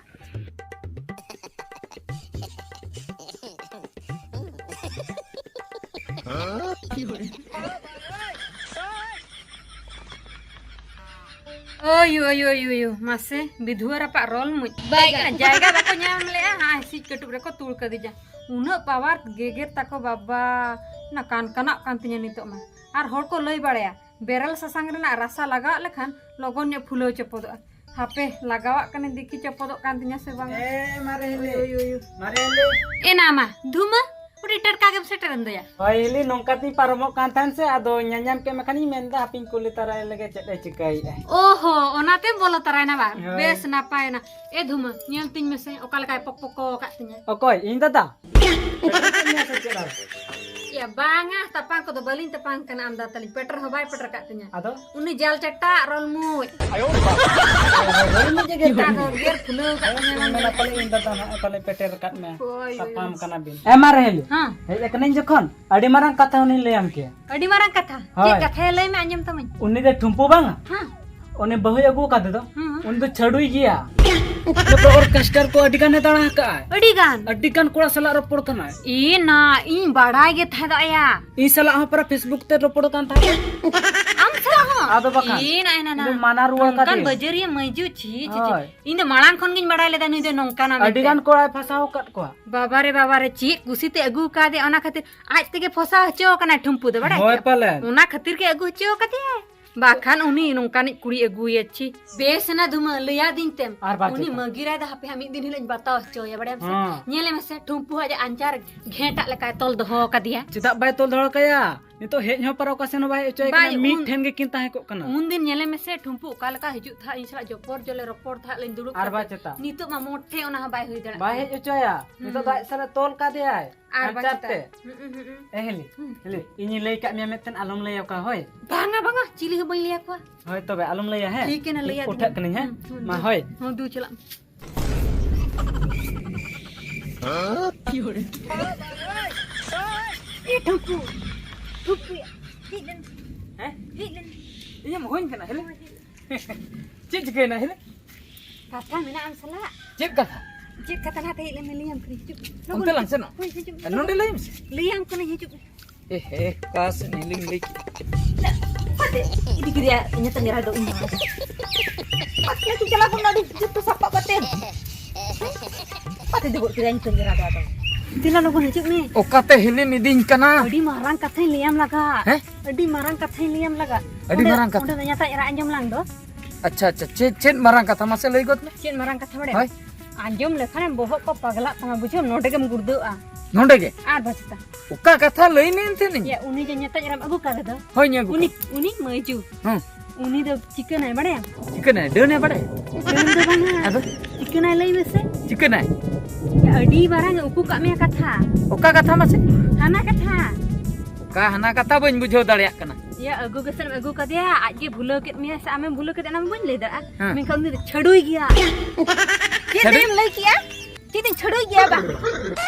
ᱳᱭ, ᱳᱭ, ᱳᱭ, ᱳᱭ, ᱳᱭ, ᱢᱟᱥᱮ, ᱵᱤᱫᱷᱩᱣᱟᱹ ᱨᱟᱯᱟᱜ ᱨᱚᱞ ᱢᱩᱡ᱾ ᱵᱟᱭᱜᱟ᱾ ᱡᱟᱭᱜᱟ ᱵᱟᱠᱚ ᱧᱟᱢ ᱞᱮᱜᱼᱟ, ᱦᱟᱸ, ᱦᱤᱥᱤᱡ ᱠᱟᱹᱴᱩᱵ ᱨᱮᱠᱚ ᱛᱩᱲ ᱠᱟᱹᱫᱤᱧᱟ᱾ ᱩᱱᱟᱹᱜ ᱯᱟᱣᱟᱨ ᱜᱮᱜᱮᱨ ᱛᱟᱠᱚ ᱵᱟᱵᱟ, ᱚᱱᱟ ᱠᱟᱱ ᱠᱟᱱᱟᱜ ᱠᱟᱱ ᱛᱤᱧᱟ ᱱᱤᱛᱚᱜ ᱢᱟ᱾ ᱟᱨ ᱦᱚᱲ ᱠᱚ ᱞᱟᱹᱭ ᱵᱟᱲᱟᱭᱟ, ᱵᱮᱨᱮᱞ ᱥᱟᱥᱟᱝ ᱨᱮᱱᱟᱜ ᱨᱟᱥᱟ ᱞᱟᱜᱟᱣ ᱞᱮᱠᱷᱟᱱ ᱞᱚᱜᱚᱱ ᱧᱚᱜ ᱯᱷᱩᱞᱟᱹᱣ ᱪᱚᱯᱚᱫᱚᱜᱼᱟ᱾ ᱦᱟᱯᱮ, ᱞᱟᱜᱟᱣᱟᱜ ᱠᱟᱹᱱᱟᱹᱧ, ᱫᱮᱠᱷᱤ ᱪᱚᱯᱚᱫᱚᱜ ᱠᱟᱱ ᱛᱤᱧᱟ ᱥᱮ ᱵᱟᱝᱟ᱾ ᱮ, ᱢᱟᱨᱮ ᱦᱤᱞᱤ᱾ ᱳᱭ, ᱳᱭ, ᱳᱭ᱾ ᱢᱟᱨᱮ ᱦᱤᱞᱤ᱾ ᱮ ᱱᱟ ᱢᱟ, ᱫᱷᱩᱢᱟᱹ, ᱟᱹᱰᱤ ᱴᱟᱴᱠᱟ ᱜᱮᱢ ᱥᱮᱴᱮᱨᱮᱱ ᱫᱚᱭᱟ᱾ ᱦᱳᱭ ᱦᱤᱞᱤ, ᱱᱚᱝᱠᱟ ᱛᱤᱧ ᱯᱟᱨᱚᱢᱚᱜ ᱠᱟᱱ ᱛᱟᱦᱮᱱ ᱥᱮ, ᱟᱫᱚ ᱧᱟᱧᱟᱢ ᱠᱮᱫ ᱢᱮ ᱠᱷᱟᱱᱤᱧ ᱢᱮᱱᱫᱟ ᱦᱟᱯᱮᱧ ᱠᱩᱞᱤ ᱛᱟᱨᱟᱭ ᱞᱮᱜᱮ ᱪᱮᱫ ᱮ ᱪᱤᱠᱟᱹᱭᱮᱫᱼᱟ᱾ ᱳᱦᱳ, ᱚᱱᱟᱛᱮᱢ ᱵᱚᱞᱚ ᱛᱟᱨᱟᱭᱮᱱᱟ ᱵᱟᱝ? ᱦᱳᱭ᱾ ᱵᱮᱥ ᱱᱟᱯᱟᱭᱮᱱᱟ᱾ ᱮ ᱫᱷᱩᱢᱟᱹ, ᱧᱮᱞ ᱛᱤᱧ ᱢᱮᱥᱮ, ᱚᱠᱟ ᱞᱮᱠᱟᱭ ᱯᱚᱠ ᱯᱚᱠᱚ ᱟᱠᱟᱫ ᱛᱤᱧᱟ᱾ ᱚᱠᱚᱭ, ᱤᱧ ᱫᱟᱫᱟ? ᱪᱮᱫ ᱮᱢ ᱢᱮᱱᱟ ᱥᱮ ᱪᱮᱫ ᱟᱨ? ᱭᱟ ᱵᱟᱝᱟ, ᱛᱟᱯᱟᱝ ᱠᱚᱫᱚ ᱵᱟᱹᱞᱤᱧ ᱛᱟᱯᱟᱝ ᱠᱟᱱᱟ ᱟᱢ ᱫᱟᱫᱟ ᱛᱟᱹᱞᱤᱧ, ᱯᱮᱴᱮᱨ ᱦᱚᱸ ᱵᱟᱭ ᱯᱮᱴᱮᱨ ᱟᱠᱟᱫ ᱛᱤᱧᱟ᱾ ᱟᱫᱚ? ᱩᱱᱤ ᱡᱟᱞ ᱪᱟᱴᱟ ᱨᱚᱞ ᱢᱩᱡ᱾ ᱦᱳᱭ, ᱦᱳᱭ, ᱦᱳᱭ, ᱢᱤᱫ ᱡᱟᱭᱜᱟ ᱨᱮ᱾ ᱛᱟᱨᱯᱚᱨ ᱜᱮᱨ ᱯᱷᱩᱞᱟᱹᱣ ᱠᱟᱜ ᱛᱤᱧᱟ᱾ ᱢᱮᱱᱟ ᱯᱟᱞᱮ ᱤᱧ ᱫᱟᱫᱟ ᱱᱟᱦᱟᱜ ᱯᱟᱞᱮ ᱯᱮᱴᱮᱨ ᱟᱠᱟᱫ ᱢᱮ᱾ ᱦᱳᱭ, ᱦᱳᱭ᱾ ᱛᱟᱯᱟᱢ ᱠᱟᱱᱟ ᱵᱤᱱ᱾ ᱮ ᱢᱟ ᱨᱮᱦᱮᱞ᱾ ᱦᱮᱸ᱾ ᱦᱮᱡ ᱟᱠᱟᱱᱟᱹᱧ ᱡᱚᱠᱷᱚᱱ, ᱟᱹᱰᱤ ᱢᱟᱨᱟᱝ ᱠᱟᱛᱷᱟ ᱦᱚᱸ ᱞᱤᱧ ᱞᱟᱹᱭᱟᱢ ᱠᱮᱭᱟ᱾ ᱟᱹᱰᱤ ᱢᱟᱨᱟᱝ ᱠᱟᱛᱷᱟ? ᱦᱳᱭ᱾ ᱪᱮᱫ ᱠᱟᱛᱷᱟᱭᱟ ᱞᱟᱹᱭ ᱢᱮ, ᱟᱸᱡᱚᱢ ᱛᱟᱢᱟᱹᱧ᱾ ᱩᱱᱤ ᱫᱚ ᱴᱷᱩᱢᱯᱩ ᱵᱟᱝᱟ? ᱦᱮᱸ᱾ ᱩᱱᱤ ᱵᱟᱹᱦᱩᱭ ᱟᱹᱜᱩ ᱟᱠᱟᱫᱮ ᱫᱚ, ᱦᱮᱸ᱾ ᱩᱱᱤ ᱫᱚ ᱪᱷᱟᱹᱰᱩᱭ ᱜᱮᱭᱟ᱾ ᱡᱚᱛᱚ orchestra ᱠᱚ ᱟᱹᱰᱤ ᱜᱟᱱᱮ ᱫᱟᱬᱟ ᱟᱠᱟᱫᱼᱟ᱾ ᱟᱹᱰᱤ ᱜᱟᱱ? ᱟᱹᱰᱤ ᱜᱟᱱ ᱠᱚᱲᱟ ᱥᱟᱞᱟᱜ ᱨᱚᱯᱚᱲ ᱠᱟᱱᱟᱭ᱾ ᱮ ᱱᱟ, ᱤᱧ ᱵᱟᱲᱟᱭ ᱜᱮ ᱛᱟᱦᱮᱸ ᱫᱚᱜ ᱭᱟ᱾ ᱤᱧ ᱥᱟᱞᱟᱜ ᱦᱚᱸ ᱯᱟᱨᱟ Facebook ᱛᱮ ᱨᱚᱯᱚᱲ ᱠᱟᱱ ᱛᱟᱦᱮᱸᱫ᱾ ᱟᱢ ᱥᱟᱞᱟᱜ ᱦᱚᱸ? ᱟᱫᱚ ᱵᱟᱠᱷᱟᱱ᱾ ᱮ ᱱᱟ, ᱮ ᱱᱟ, ᱱᱟ᱾ ᱤᱧ ᱫᱚ ᱢᱟᱱᱟ ᱨᱩᱣᱟᱹᱲ ᱱᱚᱝᱠᱟᱱ ᱠᱟᱫᱮᱭᱟᱹᱧ᱾ ᱵᱟᱹᱡᱟᱹᱨᱤᱭᱟᱹ ᱢᱟᱹᱭᱡᱩ, ᱪᱷᱤ, ᱪᱷᱤ, ᱪᱷᱤ᱾ ᱦᱳᱭ᱾ ᱤᱧ ᱫᱚ ᱢᱟᱲᱟᱝ ᱠᱷᱚᱱ ᱜᱤᱧ ᱵᱟᱲᱟᱭ ᱞᱮᱫᱟ ᱱᱩᱭ ᱫᱚ ᱱᱚᱝᱠᱟᱱᱟ ᱟᱹᱰᱤ ᱢᱮᱱᱛᱮ᱾ ᱜᱟᱱ ᱠᱚᱲᱟᱭ ᱯᱷᱟᱸᱥᱟᱣ ᱟᱠᱟᱫ ᱠᱚᱣᱟ᱾ ᱵᱟᱵᱟ ᱨᱮ ᱵᱟᱵᱟ ᱨᱮ, ᱪᱮᱫ ᱠᱩᱥᱤᱛᱮ ᱟᱹᱜᱩ ᱟᱠᱟᱫᱮᱭᱟ, ᱚᱱᱟ ᱠᱷᱟᱹᱛᱤᱨ ᱟᱡ ᱛᱮᱜᱮ ᱯᱷᱚᱥᱟ ᱦᱚᱪᱚ ᱟᱠᱟᱱᱟᱭ ᱴᱷᱩᱢᱯᱩ ᱫᱚ, ᱵᱟᱲᱟᱭ ᱦᱳᱭ ᱠᱮᱫᱟᱢ? ᱯᱟᱞᱮᱱ᱾ ᱚᱱᱟ ᱠᱷᱟᱹᱛᱤᱨ ᱜᱮ ᱟᱹᱜᱩ ᱦᱚᱪᱚ ᱟᱠᱟᱫᱮᱭᱟᱭ᱾ ᱵᱟᱠᱷᱟᱱ ᱩᱱᱤ ᱱᱚᱝᱠᱟᱱᱤᱡ ᱠᱩᱲᱤ ᱟᱹᱜᱩᱭᱟ ᱪᱷᱤ᱾ ᱵᱮᱥ ᱮᱱᱟ ᱫᱷᱩᱢᱟᱹ, ᱞᱟᱹᱭᱟᱫᱤᱧ ᱛᱮᱢ᱾ ᱟᱨ ᱵᱟᱝ ᱩᱱᱤ ᱪᱮᱫ? ᱢᱟᱹᱜᱤᱨᱟᱭ ᱫᱚ ᱦᱟᱯᱮ ᱦᱟᱸᱜ ᱢᱤᱫ ᱫᱤᱱ ᱦᱤᱞᱳᱜ ᱤᱧ ᱵᱟᱛᱟᱣ ᱦᱚᱪᱚᱭᱟ, ᱵᱟᱲᱟᱭᱟᱢ ᱥᱮ? ᱦᱮᱸ᱾ ᱧᱮᱞᱮ ᱢᱮᱥᱮ, ᱴᱷᱩᱢᱯᱩ ᱦᱟᱜ ᱡᱮ ᱟᱧᱪᱟᱨ ᱜᱷᱮᱸᱴᱟᱜ ᱞᱮᱠᱟᱭ ᱛᱚᱞ ᱫᱚᱦᱚ ᱠᱟᱫᱮᱭᱟ᱾ ᱪᱮᱫᱟᱜ ᱵᱟᱭ ᱛᱚᱞ ᱫᱚᱦᱚ ᱠᱟᱭᱟ? ᱱᱤᱛᱚᱜ ᱦᱮᱡ ᱦᱚᱸ ᱯᱟᱨᱟ ᱚᱠᱟ ᱥᱮᱱ ᱦᱚᱸ ᱵᱟᱭ ᱦᱮᱡ ᱦᱚᱪᱚᱭ ᱵᱟᱭ, ᱠᱟᱱᱟ, ᱢᱤᱫ ᱩᱱ-, ᱴᱷᱮᱱ ᱜᱮ ᱠᱤᱱ ᱛᱟᱦᱮᱸ ᱠᱚᱜ ᱠᱟᱱᱟ᱾ ᱩᱱᱫᱤᱱ ᱧᱮᱞᱮ ᱢᱮᱥᱮ, ᱴᱷᱩᱢᱯᱩ ᱚᱠᱟ ᱞᱮᱠᱟ ᱦᱤᱡᱩᱜ ᱛᱟᱦᱮᱸᱫ ᱤᱧ ᱥᱟᱞᱟᱜ ᱡᱚᱯᱚᱨ ᱡᱚᱞᱮ ᱨᱚᱯᱚᱲ ᱛᱟᱦᱮᱸᱫ ᱞᱤᱧ ᱫᱩᱲᱩᱵ ᱟᱨ ᱠᱟᱛᱮ᱾ ᱵᱟᱭ ᱪᱮᱛᱟ᱾ ᱱᱤᱛᱚᱜ ᱢᱟ ᱢᱚᱴᱷᱮ ᱚᱱᱟ ᱦᱚᱸ ᱵᱟᱭ ᱦᱩᱭ ᱫᱟᱲᱮᱭᱟᱜ ᱵᱟᱭ ᱠᱟᱱᱟ᱾ ᱦᱮᱡ ᱦᱚᱪᱚᱭᱟ᱾ ᱦᱩᱸ᱾ ᱱᱤᱛᱚᱜ ᱫᱚ ᱟᱡ ᱥᱟᱞᱟᱜ ᱛᱚᱞ ᱠᱟᱫᱮᱭᱟᱭ᱾ ᱟᱨ ᱵᱟᱝ ᱟᱧᱪᱟᱨ ᱪᱮᱫᱟᱜ? ᱛᱮ᱾ ᱦᱩᱸ, ᱦᱩᱸ, ᱦᱩᱸ᱾ ᱮ ᱦᱤᱞᱤ, ᱦᱩᱸ᱾ ᱦᱤᱞᱤ, ᱤᱧᱤᱧ ᱞᱟᱹᱭ ᱠᱟᱜ ᱢᱮᱭᱟ ᱢᱤᱫᱴᱮᱱ, ᱟᱞᱚᱢ ᱞᱟᱹᱭ ᱟᱠᱚᱣᱟ, ᱦᱳᱭ? ᱵᱟᱝᱟ, ᱵᱟᱝᱟ, ᱪᱤᱞᱤ ᱦᱚᱸ ᱵᱟᱹᱧ ᱞᱟᱹᱭ ᱟᱠᱚᱣᱟ᱾ ᱦᱳᱭ ᱛᱚᱵᱮ, ᱟᱞᱚᱢ ᱞᱟᱹᱭᱟ, ᱦᱮᱸ? ᱴᱷᱤᱠ ᱠᱟᱱᱟ, ᱞᱟᱹᱭ ᱩᱴᱷᱟᱹᱜ ᱟᱹᱫᱤᱧᱟ᱾ ᱠᱟᱹᱱᱟᱹᱧ, ᱦᱮᱸ? ᱦᱩᱸ, ᱦᱩᱸ, ᱢᱟ, ᱫᱩ᱾ ᱦᱳᱭ᱾ ᱦᱚᱸ, ᱫᱩ ᱪᱟᱞᱟᱜ ᱢᱮ᱾ ᱮ ᱴᱷᱩᱢᱯᱩ, ᱴᱷᱩᱢᱯᱩ, ᱦᱮᱡ ᱞᱮᱱ᱾ ᱦᱮᱸ? ᱦᱮᱡ ᱞᱮᱱ᱾ ᱤᱧᱮᱢ ᱦᱚᱦᱚᱧ ᱠᱟᱱᱟ, ᱦᱤᱞᱤ? ᱪᱮᱫ ᱪᱤᱠᱟᱹᱭᱮᱱᱟ, ᱦᱤᱞᱤ? ᱠᱟᱛᱷᱟ ᱢᱮᱱᱟᱜᱼᱟ ᱟᱢ ᱥᱟᱞᱟᱜ᱾ ᱪᱮᱫ ᱠᱟᱛᱷᱟ? ᱪᱮᱫ ᱠᱟᱛᱷᱟ ᱱᱟᱦᱟᱜ ᱛᱮ ᱦᱮᱡ ᱞᱮᱱ ᱢᱮ, ᱞᱟᱹᱭᱟᱢ ᱠᱟᱹᱱᱟᱹᱧ, ᱦᱤᱡᱩᱜ ᱢᱮ᱾ ᱞᱚᱜᱚᱱ ᱚᱱᱛᱮ ᱞᱟᱝ ᱦᱤᱡᱩᱜ ᱢᱮ᱾ ᱥᱮᱱᱚᱜ? ᱦᱳᱭ, ᱦᱤᱡᱩᱜ ᱢᱮ᱾ ᱱᱚᱸᱰᱮ ᱞᱟᱹᱭ ᱢᱮᱥᱮ᱾ ᱞᱟᱹᱭᱟᱢ ᱠᱟᱹᱱᱟᱹᱧ, ᱦᱤᱡᱩᱜ ᱢᱮ᱾ ᱮ ᱦᱮ, ᱚᱠᱟ ᱥᱮᱫ ᱦᱤᱞᱤᱧ ᱞᱟᱹᱭ ᱠᱮᱫ? ᱚᱠᱟᱛᱮ ᱤᱫᱤ ᱠᱮᱫᱮᱭᱟ ᱧᱮᱛᱮᱞ ᱮᱨᱟ ᱫᱚ ᱩᱱᱤ ᱦᱚᱸ? ᱚᱠᱟᱛᱮ ᱪᱟᱞᱟᱣ ᱠᱟᱱᱟ ᱟᱹᱰᱤ ᱡᱩᱛ ᱥᱟᱯᱟᱵ ᱠᱟᱛᱮ? ᱚᱠᱟᱛᱮ ᱤᱫᱤ ᱜᱚᱫ ᱠᱮᱫᱮᱭᱟ ᱧᱮᱛᱮᱞ ᱮᱨᱟ ᱫᱚ ᱟᱫᱚ? ᱫᱮᱞᱟ ᱞᱚᱜᱚᱱ ᱦᱤᱡᱩᱜ ᱢᱮ᱾ ᱚᱠᱟᱛᱮ ᱦᱤᱞᱤᱢ ᱤᱫᱤᱧ ᱠᱟᱱᱟ? ᱟᱹᱰᱤ ᱢᱟᱨᱟᱝ ᱠᱟᱛᱷᱟᱧ ᱞᱟᱹᱭᱟᱢ ᱞᱟᱜᱟ᱾ ᱦᱮᱸ? ᱟᱹᱰᱤ ᱢᱟᱨᱟᱝ ᱠᱟᱛᱷᱟᱧ ᱞᱟᱹᱭᱟᱢ ᱞᱟᱜᱟ᱾ ᱟᱹᱰᱤ ᱚᱸᱰᱮ, ᱢᱟᱨᱟᱝ ᱠᱟᱛᱷᱟ? ᱚᱸᱰᱮ ᱫᱚ ᱧᱟᱛᱟᱭ ᱮᱨᱟ ᱟᱸᱡᱚᱢ ᱞᱟᱝ ᱫᱚ᱾ ᱟᱪᱪᱷᱟ, ᱟᱪᱪᱷᱟ, ᱪᱮᱫ, ᱪᱮᱫ ᱢᱟᱨᱟᱝ ᱠᱟᱛᱷᱟ? ᱢᱟᱥᱮ ᱞᱟᱹᱭ ᱜᱚᱫ ᱢᱮ᱾ ᱪᱮᱫ ᱢᱟᱨᱟᱝ ᱠᱟᱛᱷᱟ ᱵᱟᱲᱟᱭᱟᱢ? ᱦᱳᱭ᱾ ᱟᱸᱡᱚᱢ ᱞᱮᱠᱷᱟᱱᱮᱢ ᱵᱚᱦᱚᱜ ᱠᱚ ᱯᱟᱜᱽᱞᱟᱜ ᱛᱟᱢᱟ, ᱵᱩᱡᱷᱟᱹᱣ? ᱱᱚᱰᱮ ᱜᱮᱢ ᱜᱩᱲᱫᱟᱹᱜᱼᱟ᱾ ᱱᱚᱰᱮ ᱜᱮ? ᱟᱨ ᱵᱟᱪᱮᱛᱟ᱾ ᱚᱠᱟ ᱠᱟᱛᱷᱟ ᱞᱟᱹᱭ ᱢᱮ ᱮᱱᱛᱮ ᱤᱧ᱾ ᱭᱟ, ᱩᱱᱤ ᱡᱮ ᱧᱮᱛᱮᱡ ᱮᱨᱟᱢ ᱟᱹᱜᱩ ᱠᱟᱫᱮ ᱫᱚ᱾ ᱦᱳᱭ, ᱧᱮᱞ ᱟᱹᱜᱩ ᱩᱱᱤ, ᱠᱟᱫᱮ᱾ ᱩᱱᱤ ᱢᱟᱹᱭᱡᱩ᱾ ᱦᱮᱸ᱾ ᱩᱱᱤ ᱫᱚ ᱪᱤᱠᱟᱹᱱᱟᱭ ᱵᱟᱲᱟᱭᱟᱢ? ᱪᱤᱠᱟᱹᱱᱟᱭ? ᱰᱟᱹᱱᱮ ᱵᱟᱲᱟᱭᱟ? ᱰᱟᱹᱱ ᱫᱚ ᱵᱟᱝᱟ᱾ ᱟᱫᱚ? ᱪᱤᱠᱟᱹᱱᱟᱭ ᱞᱟᱹᱭ ᱢᱮᱥᱮ᱾ ᱪᱤᱠᱟᱹᱱᱟᱭ? ᱭᱟ, ᱟᱹᱰᱤ ᱢᱟᱨᱟᱝ ᱮ ᱩᱠᱩ ᱠᱟᱜ ᱢᱮᱭᱟ ᱠᱟᱛᱷᱟ᱾ ᱚᱠᱟ ᱠᱟᱛᱷᱟ ᱢᱟᱥᱮ? ᱦᱟᱱᱟ ᱠᱟᱛᱷᱟ᱾ ᱚᱠᱟ ᱦᱟᱱᱟ ᱠᱟᱛᱷᱟ? ᱵᱟᱹᱧ ᱵᱩᱡᱷᱟᱹᱣ ᱫᱟᱲᱮᱭᱟᱜ ᱠᱟᱱᱟ᱾ ᱭᱟ, ᱟᱹᱜᱩ ᱜᱮᱥᱮᱢ ᱟᱹᱜᱩ ᱠᱟᱫᱮᱭᱟ, ᱟᱡ ᱜᱮ ᱵᱷᱩᱞᱟᱹᱣ ᱠᱮᱫ ᱢᱮᱭᱟ ᱥᱮ ᱟᱢᱮᱢ ᱵᱷᱩᱞᱟᱹᱣ ᱠᱮᱫᱮᱭᱟ, ᱚᱱᱟ ᱢᱟ ᱵᱟᱹᱧ ᱞᱟᱹᱭ ᱫᱟᱲᱮᱭᱟᱜᱼᱟ᱾ ᱦᱮᱸ᱾ ᱢᱮᱱᱠᱷᱟᱱ ᱩᱱᱤ ᱫᱚ ᱪᱷᱟᱹᱰᱩᱭ ᱜᱮᱭᱟ᱾ ᱪᱮᱫ ᱪᱷᱟᱹᱰᱩᱭ? ᱮᱢ ᱞᱟᱹᱭ ᱠᱮᱜᱼᱟ? ᱪᱮᱫ ᱤᱧ ᱪᱷᱟᱹᱰᱩᱭ ᱜᱮᱭᱟ ᱵᱟ?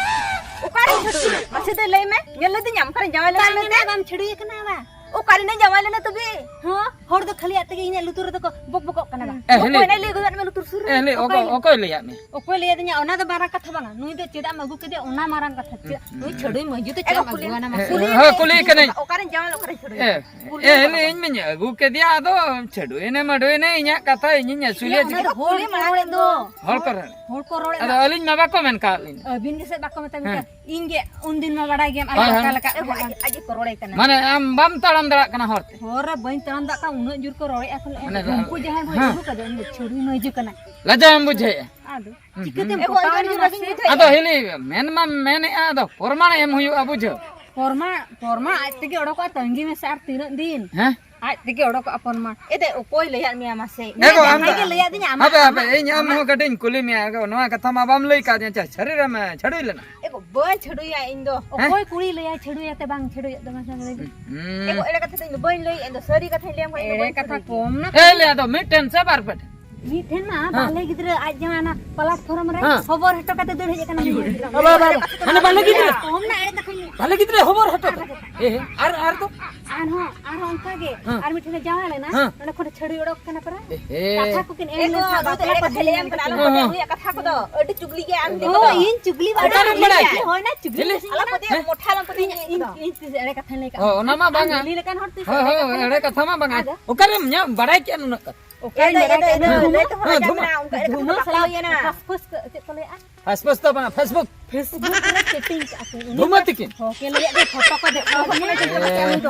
ᱚᱠᱟᱨᱮ ᱪᱷᱟᱹᱰᱩᱭ? ᱢᱟᱥᱮ ᱫᱚ ᱞᱟᱹᱭ ᱢᱮ, ᱧᱮᱞ ᱞᱮᱫᱤᱧᱟᱢ ᱚᱠᱟᱨᱮ ᱡᱟᱶᱟᱭ ᱞᱮᱱᱟ ᱵᱟᱝ ᱞᱟᱹᱭ ᱢᱮ? ᱢᱮᱱᱟ ᱵᱟᱢ ᱪᱷᱟᱹᱰᱩᱭ ᱠᱟᱱᱟ ᱵᱟ? ᱚᱠᱟᱨᱮ ᱱᱟᱧ ᱡᱟᱶᱟᱭ ᱞᱮᱱᱟ ᱛᱚᱵᱮ? ᱦᱚᱸ, ᱦᱚᱲ ᱫᱚ ᱠᱷᱟᱹᱞᱤ ᱟᱡ ᱛᱮᱜᱮ ᱤᱧᱟᱹᱜ ᱞᱩᱛᱩᱨ ᱨᱮᱫᱚ ᱠᱚ ᱵᱚᱠ ᱵᱚᱠᱚᱜ ᱠᱟᱱᱟ ᱵᱟ᱾ ᱮ, ᱦᱤᱞᱤ᱾ ᱚᱠᱚᱭ ᱱᱟᱭ ᱞᱟᱹᱭ ᱜᱚᱫᱟᱜ ᱢᱮ ᱞᱩᱛᱩᱨ ᱥᱩᱨ ᱨᱮ? ᱮ, ᱦᱤᱞᱤ, ᱚᱠᱚᱭ ᱚᱠᱚᱭ, ᱞᱟᱹᱭᱟ? ᱚᱠᱚᱭ ᱞᱟᱹᱭᱟᱫ ᱢᱮᱭᱟ? ᱚᱠᱚᱭ ᱞᱟᱹᱭᱟᱫᱤᱧᱟ? ᱚᱱᱟ ᱫᱚ ᱢᱟᱨᱟᱝ ᱠᱟᱛᱷᱟ ᱵᱟᱝᱟ᱾ ᱱᱩᱭ ᱫᱚ ᱪᱮᱫᱟᱜ ᱮᱢ ᱟᱹᱜᱩ ᱠᱮᱫᱮᱭᱟ, ᱚᱱᱟ ᱢᱟᱨᱟᱝ ᱠᱟᱛᱷᱟ᱾ ᱪᱮᱫ? ᱦᱩᱸ, ᱱᱩᱭ ᱦᱩᱸ᱾ ᱪᱷᱟᱹᱰᱩᱭ ᱢᱟᱹᱭᱡᱩ ᱫᱚ ᱮ, ᱪᱮᱫᱟᱜ ᱮᱢ ᱠᱩᱞᱤ ᱟᱹᱜᱩᱣᱟᱱᱟ ᱢᱮ᱾ ᱢᱟᱥᱮ? ᱦᱮᱸ, ᱦᱮᱸ, ᱠᱩᱞᱤ ᱠᱟᱹᱱᱟᱹᱧ᱾ ᱚᱠᱟᱨᱮ ᱡᱟᱶᱟᱭ ᱞᱮᱱᱟ? ᱚᱠᱟᱨᱮ ᱪᱷᱟᱹᱰᱩᱭ? ᱮ, ᱠᱩᱞᱤ ᱮ, ᱠᱟᱱᱟ ᱦᱤᱞᱤ, ᱵᱟ᱾ ᱤᱧ ᱢᱟᱧ ᱟᱹᱜᱩ ᱠᱮᱫᱮᱭᱟ, ᱟᱫᱚ ᱪᱷᱟᱹᱰᱩᱭᱮᱱᱮ ᱢᱟᱹᱰᱩᱭᱮᱱᱮ, ᱤᱧᱟᱹᱜ ᱠᱟᱛᱷᱟ ᱤᱧᱤᱧ ᱟᱹᱥᱩᱞᱮᱭᱟ ᱚᱱᱟ ᱪᱤᱠᱟᱹ? ᱫᱚ ᱦᱚᱲ ᱠᱩᱞᱤ ᱠᱚ ᱢᱟᱲᱟᱝ ᱨᱚᱲᱮᱫ ᱫᱚ᱾ ᱫᱚ᱾ ᱦᱚᱲ ᱠᱚ ᱨᱚᱲ᱾ ᱦᱚᱲ ᱠᱚ ᱨᱚᱲᱮᱫ ᱟᱫᱚ ᱫᱚ᱾ ᱟᱹᱞᱤᱧ ᱢᱟ ᱵᱟᱠᱚ ᱢᱮᱱ ᱠᱟᱣᱟᱫ ᱞᱤᱧ᱾ ᱟᱹᱵᱤᱱ ᱜᱮᱥᱮ ᱵᱟᱠᱚ ᱢᱮᱛᱟ ᱵᱤᱱ ᱦᱮᱸ᱾ ᱠᱟᱱᱟ᱾ ᱤᱧ ᱜᱮ ᱩᱱᱫᱤᱱ ᱢᱟ ᱵᱟᱲᱟᱭ ᱜᱮᱭᱟᱢ, ᱟᱨ ᱦᱳᱭ, ᱚᱠᱟ ᱦᱳᱭ᱾ ᱞᱮᱠᱟ ᱮ, ᱟᱡ, ᱟᱡ ᱜᱮᱠᱚ ᱨᱚᱲᱮ ᱠᱟᱱᱟ᱾ ᱢᱟᱱᱮ ᱟᱢ ᱵᱟᱢ ᱛᱟᱲᱟᱢ ᱫᱟᱲᱮᱭᱟᱜ ᱠᱟᱱᱟ ᱦᱚᱨ ᱛᱮ? ᱦᱚᱨ ᱨᱮ ᱵᱟᱹᱧ ᱛᱟᱲᱟᱢ ᱫᱟᱲᱮᱭᱟᱜ ᱠᱟᱱᱟ, ᱩᱱᱟᱹᱜ ᱡᱳᱨ ᱠᱚ ᱨᱚᱲᱮᱫᱼᱟ ᱠᱚ᱾ ᱢᱟᱱᱮ, ᱩᱱᱠᱩ ᱡᱟᱦᱟᱸᱭ ᱵᱚᱱ ᱦᱮᱸ᱾ ᱟᱹᱜᱩ ᱠᱟᱫᱮ, ᱩᱱᱤ ᱫᱚ ᱪᱷᱟᱹᱰᱩᱭ ᱢᱟᱹᱭᱡᱩ ᱠᱟᱱᱟᱭ᱾ ᱞᱟᱡᱟᱣ ᱮᱢ ᱵᱩᱡᱷᱟᱹᱣᱮᱫᱼᱟ? ᱟᱫᱚ ᱦᱩᱸ, ᱪᱤᱠᱟᱹᱛᱮᱢ ᱦᱩᱸ᱾ ᱯᱚᱴᱟᱣ ᱮᱱᱟ ᱢᱟᱥᱮ? ᱟᱫᱚ ᱦᱤᱞᱤ, ᱢᱮᱱ ᱢᱟᱢ ᱢᱮᱱᱮᱫᱼᱟ, ᱟᱫᱚ ᱯᱨᱚᱢᱟᱬ ᱮᱢ ᱦᱩᱭᱩᱜᱼᱟ, ᱵᱩᱡᱷᱟᱹᱣ᱾ ᱯᱨᱚᱢᱟᱬ, ᱯᱨᱚᱢᱟᱬ ᱟᱡ ᱛᱮᱜᱮ ᱚᱰᱚᱠᱚᱜᱼᱟ, ᱛᱟᱺᱜᱤ ᱢᱮᱥᱮ ᱟᱨ ᱛᱤᱱᱟᱹᱜ ᱫᱤᱱ? ᱦᱮᱸ? ᱟᱡ ᱛᱮᱜᱮ ᱚᱰᱚᱠᱚᱜᱼᱟ ᱯᱨᱚᱢᱟᱬ᱾ ᱮ ᱫᱮ, ᱚᱠᱚᱭ ᱞᱟᱹᱭᱟᱫ ᱢᱮᱭᱟ ᱢᱟᱥᱮ? ᱮ ᱜᱚ, ᱤᱧ ᱟᱢ ᱡᱟᱦᱟᱸᱭ ᱫᱚ ᱜᱮ ᱞᱟᱹᱭᱟᱫᱤᱧᱟ, ᱟᱢᱟᱜ, ᱦᱟᱯᱮ, ᱦᱟᱯᱮ, ᱟᱢᱟᱜ, ᱤᱧ ᱟᱢ ᱟᱢᱟᱜ᱾ ᱦᱚᱸ ᱠᱟᱹᱴᱤᱡ ᱤᱧ ᱠᱩᱞᱤ ᱢᱮᱭᱟ, ᱮ ᱜᱚ, ᱱᱚᱣᱟ ᱠᱟᱛᱷᱟ ᱢᱟ ᱵᱟᱢ ᱞᱟᱹᱭ ᱠᱟᱣᱫᱤᱧᱟ, ᱪᱮ ᱥᱟᱹᱨᱤ ᱨᱮᱢ ᱪᱷᱟᱹᱰᱩᱭ ᱞᱮᱱᱟ? ᱮ ᱜᱚ, ᱵᱟᱹᱧ ᱪᱷᱟᱹᱰᱩᱭᱟ ᱤᱧ ᱫᱚ᱾ ᱦᱮᱸ? ᱚᱠᱚᱭ ᱠᱩᱲᱤ ᱞᱟᱹᱭᱟᱭ ᱪᱷᱟᱹᱰᱩᱭᱟᱛᱮ ᱵᱟᱝ ᱪᱷᱟᱹᱰᱩᱭᱟᱜ ᱫᱚ ᱢᱟᱥᱮ ᱞᱟᱹᱭ ᱢᱮ᱾ ᱦᱩᱸ᱾ ᱮ ᱜᱚ, ᱮᱲᱮ ᱠᱟᱛᱷᱟ ᱫᱚ ᱤᱧ ᱫᱚ ᱵᱟᱹᱧ ᱞᱟᱹᱭᱮᱫ, ᱤᱧ ᱫᱚ ᱥᱟᱹᱨᱤ ᱠᱟᱛᱷᱟᱧ ᱞᱟᱹᱭᱟᱢ ᱠᱟᱱᱟ, ᱤᱧ ᱫᱚ ᱮᱲᱮ ᱵᱟᱹᱧ ᱠᱟᱛᱷᱟ ᱪᱷᱟᱹᱰᱩᱭ ᱠᱚᱢ ᱜᱮᱭᱟ᱾ ᱱᱟ᱾ ᱮ ᱞᱟᱹᱭᱟ ᱫᱚ ᱢᱤᱫᱴᱮᱱ ᱥᱮ ᱵᱟᱨ ᱯᱮᱴᱮ? ᱢᱤᱫ ᱴᱷᱮᱱ ᱢᱟ ᱦᱮᱸ᱾ ᱵᱟᱞᱮ ᱜᱤᱫᱽᱨᱟᱹ ᱟᱡ ᱡᱟᱶᱟᱭ ᱚᱱᱟ ᱯᱟᱞᱟᱴ ᱯᱷᱚᱨᱚᱢ ᱨᱮ ᱦᱮᱸ᱾ ᱦᱚᱵᱚᱨ ᱦᱚᱴᱚ ᱠᱟᱛᱮ ᱫᱟᱹᱲ ᱦᱮᱡ ᱟᱠᱟᱱᱟ᱾ ᱟᱵᱟ, ᱟᱵᱟ, ᱟᱵᱟ᱾ ᱦᱟᱱᱮ ᱵᱟᱞᱮ ᱜᱤᱫᱽᱨᱟᱹ᱾ ᱠᱚᱢ ᱱᱟ ᱮᱲᱮ ᱠᱟᱛᱷᱟᱧ ᱞᱟᱹᱭ ᱵᱟᱞᱮ ᱜᱤᱫᱽᱨᱟᱹ ᱦᱚᱵᱚᱨ ᱦᱚᱴᱚ ᱠᱟᱜ᱾ ᱮ, ᱟᱨ, ᱟᱨ ᱫᱚ? ᱟᱨᱦᱚᱸ, ᱟᱨᱦᱚᱸ ᱚᱱᱠᱟ ᱜᱮ᱾ ᱦᱮᱸ᱾ ᱟᱨ ᱢᱤᱫ ᱴᱷᱮᱱ ᱮ ᱡᱟᱶᱟᱭ ᱞᱮᱱᱟ᱾ ᱦᱮᱸ᱾ ᱚᱸᱰᱮ ᱠᱷᱚᱱ ᱪᱷᱟᱹᱲᱩᱭ ᱚᱰᱚᱠ ᱠᱟᱱᱟ ᱯᱟᱨᱟ᱾ ᱮ ᱦᱮ᱾ ᱠᱟᱛᱷᱟ ᱠᱚᱠᱤᱱ ᱮᱢ ᱮ ᱞᱮᱱ ᱜᱚ, ᱠᱷᱟᱱ ᱱᱩᱭ ᱫᱚ ᱵᱟᱯᱞᱟ ᱮᱲᱮ ᱠᱚ ᱠᱟᱛᱷᱟ ᱦᱩᱭ ᱞᱟᱹᱭᱟᱢ ᱞᱮᱱ ᱠᱟᱱᱟ, ᱠᱷᱟᱱ᱾ ᱟᱞᱚᱢ ᱦᱮᱸ, ᱯᱟᱹᱛᱭᱟᱹᱣ ᱦᱮᱸ᱾ ᱱᱩᱭᱟᱜ ᱠᱟᱛᱷᱟ ᱠᱚᱫᱚ᱾ ᱟᱹᱰᱤ ᱪᱩᱜᱽᱞᱤ ᱵᱟᱲᱟ ᱚᱠᱟᱨᱮᱢ ᱠᱟᱱᱟ᱾ ᱵᱟᱲᱟᱭ ᱠᱮᱫᱟ? ᱦᱳᱭ ᱱᱟ ᱪᱩᱜᱽᱞᱤ ᱦᱮᱸ? ᱞᱮ ᱥᱤᱧ ᱟᱞᱚ ᱠᱟᱱᱟ᱾ ᱯᱟᱹᱛᱭᱟᱹᱣ, ᱦᱮᱸ? ᱢᱚᱴᱷᱟ ᱟᱞᱚᱢ ᱯᱟᱹᱛᱭᱟᱹᱣ ᱤᱧ, ᱤᱧᱟᱹᱜ ᱤᱧ, ᱠᱚᱫᱚ᱾ ᱤᱧ ᱛᱤᱥ ᱮᱲᱮ ᱠᱟᱛᱷᱟᱧ ᱞᱟᱹᱭ ᱠᱟᱜᱼᱟ? ᱚ, ᱚᱱᱟ ᱢᱟ ᱟᱢ ᱵᱟᱝᱟ᱾ ᱵᱤᱞᱤ ᱞᱮᱠᱟᱱ ᱦᱚᱲ ᱛᱤᱥ ᱦᱳᱭ, ᱮᱲᱮ ᱦᱳᱭ, ᱠᱟᱛᱷᱟᱧ ᱮᱲᱮ ᱞᱟᱹᱭ ᱠᱟᱛᱷᱟ ᱢᱟ ᱵᱟᱝᱟ᱾ ᱟᱫᱚ? ᱚᱠᱟᱨᱮᱢ ᱧᱟᱢ ᱵᱟᱲᱟᱭ ᱠᱮᱜᱼᱟ ᱱᱩᱱᱟᱹᱜ ᱠᱟᱛᱷᱟ? ᱚᱠᱟᱨᱮᱢ ᱮᱫᱚ, ᱵᱟᱲᱟᱭ ᱮᱫᱚ, ᱠᱮᱜᱼᱟ? ᱮᱫᱚ, ᱫᱷᱩᱢᱟᱹ ᱞᱟᱹᱭ ᱛᱮᱦᱚᱸ ᱫᱷᱩᱢᱟᱹ ᱟᱸᱡᱚᱢ ᱢᱮᱱᱟᱜᱼᱟ, ᱥᱟᱞᱟᱜ ᱚᱱᱠᱟ ᱮᱲᱮ ᱠᱟᱛᱷᱟ ᱫᱷᱩᱢᱟᱹ ᱫᱚ ᱵᱟᱠᱚ ᱥᱟᱞᱟᱜ ᱞᱟᱹᱭᱟ ᱱᱟ᱾ ᱯᱷᱟᱥ ᱯᱷᱩᱥ ᱠᱚ ᱪᱮᱫ ᱠᱚ ᱞᱟᱹᱭᱟ? ᱯᱷᱟᱥ ᱯᱷᱩᱥ ᱫᱚ ᱵᱟᱝᱟ, ᱯᱷᱮᱥᱵᱩᱠ᱾ ᱯᱷᱮᱥᱵᱩᱠ ᱨᱮ ᱪᱮᱴᱤᱝ ᱠᱟᱜᱼᱟ ᱠᱚ᱾ ᱩᱱᱤ ᱫᱷᱩᱢᱟᱹ ᱫᱚ ᱛᱤᱠᱤᱱ᱾ ᱦᱚᱸ, ᱠᱮ ᱞᱟᱹᱭᱟ ᱡᱮ ᱯᱷᱚᱴᱚ ᱠᱚ ᱫᱮᱠᱷᱟᱣ ᱠᱚ ᱢᱮ᱾ ᱮ᱾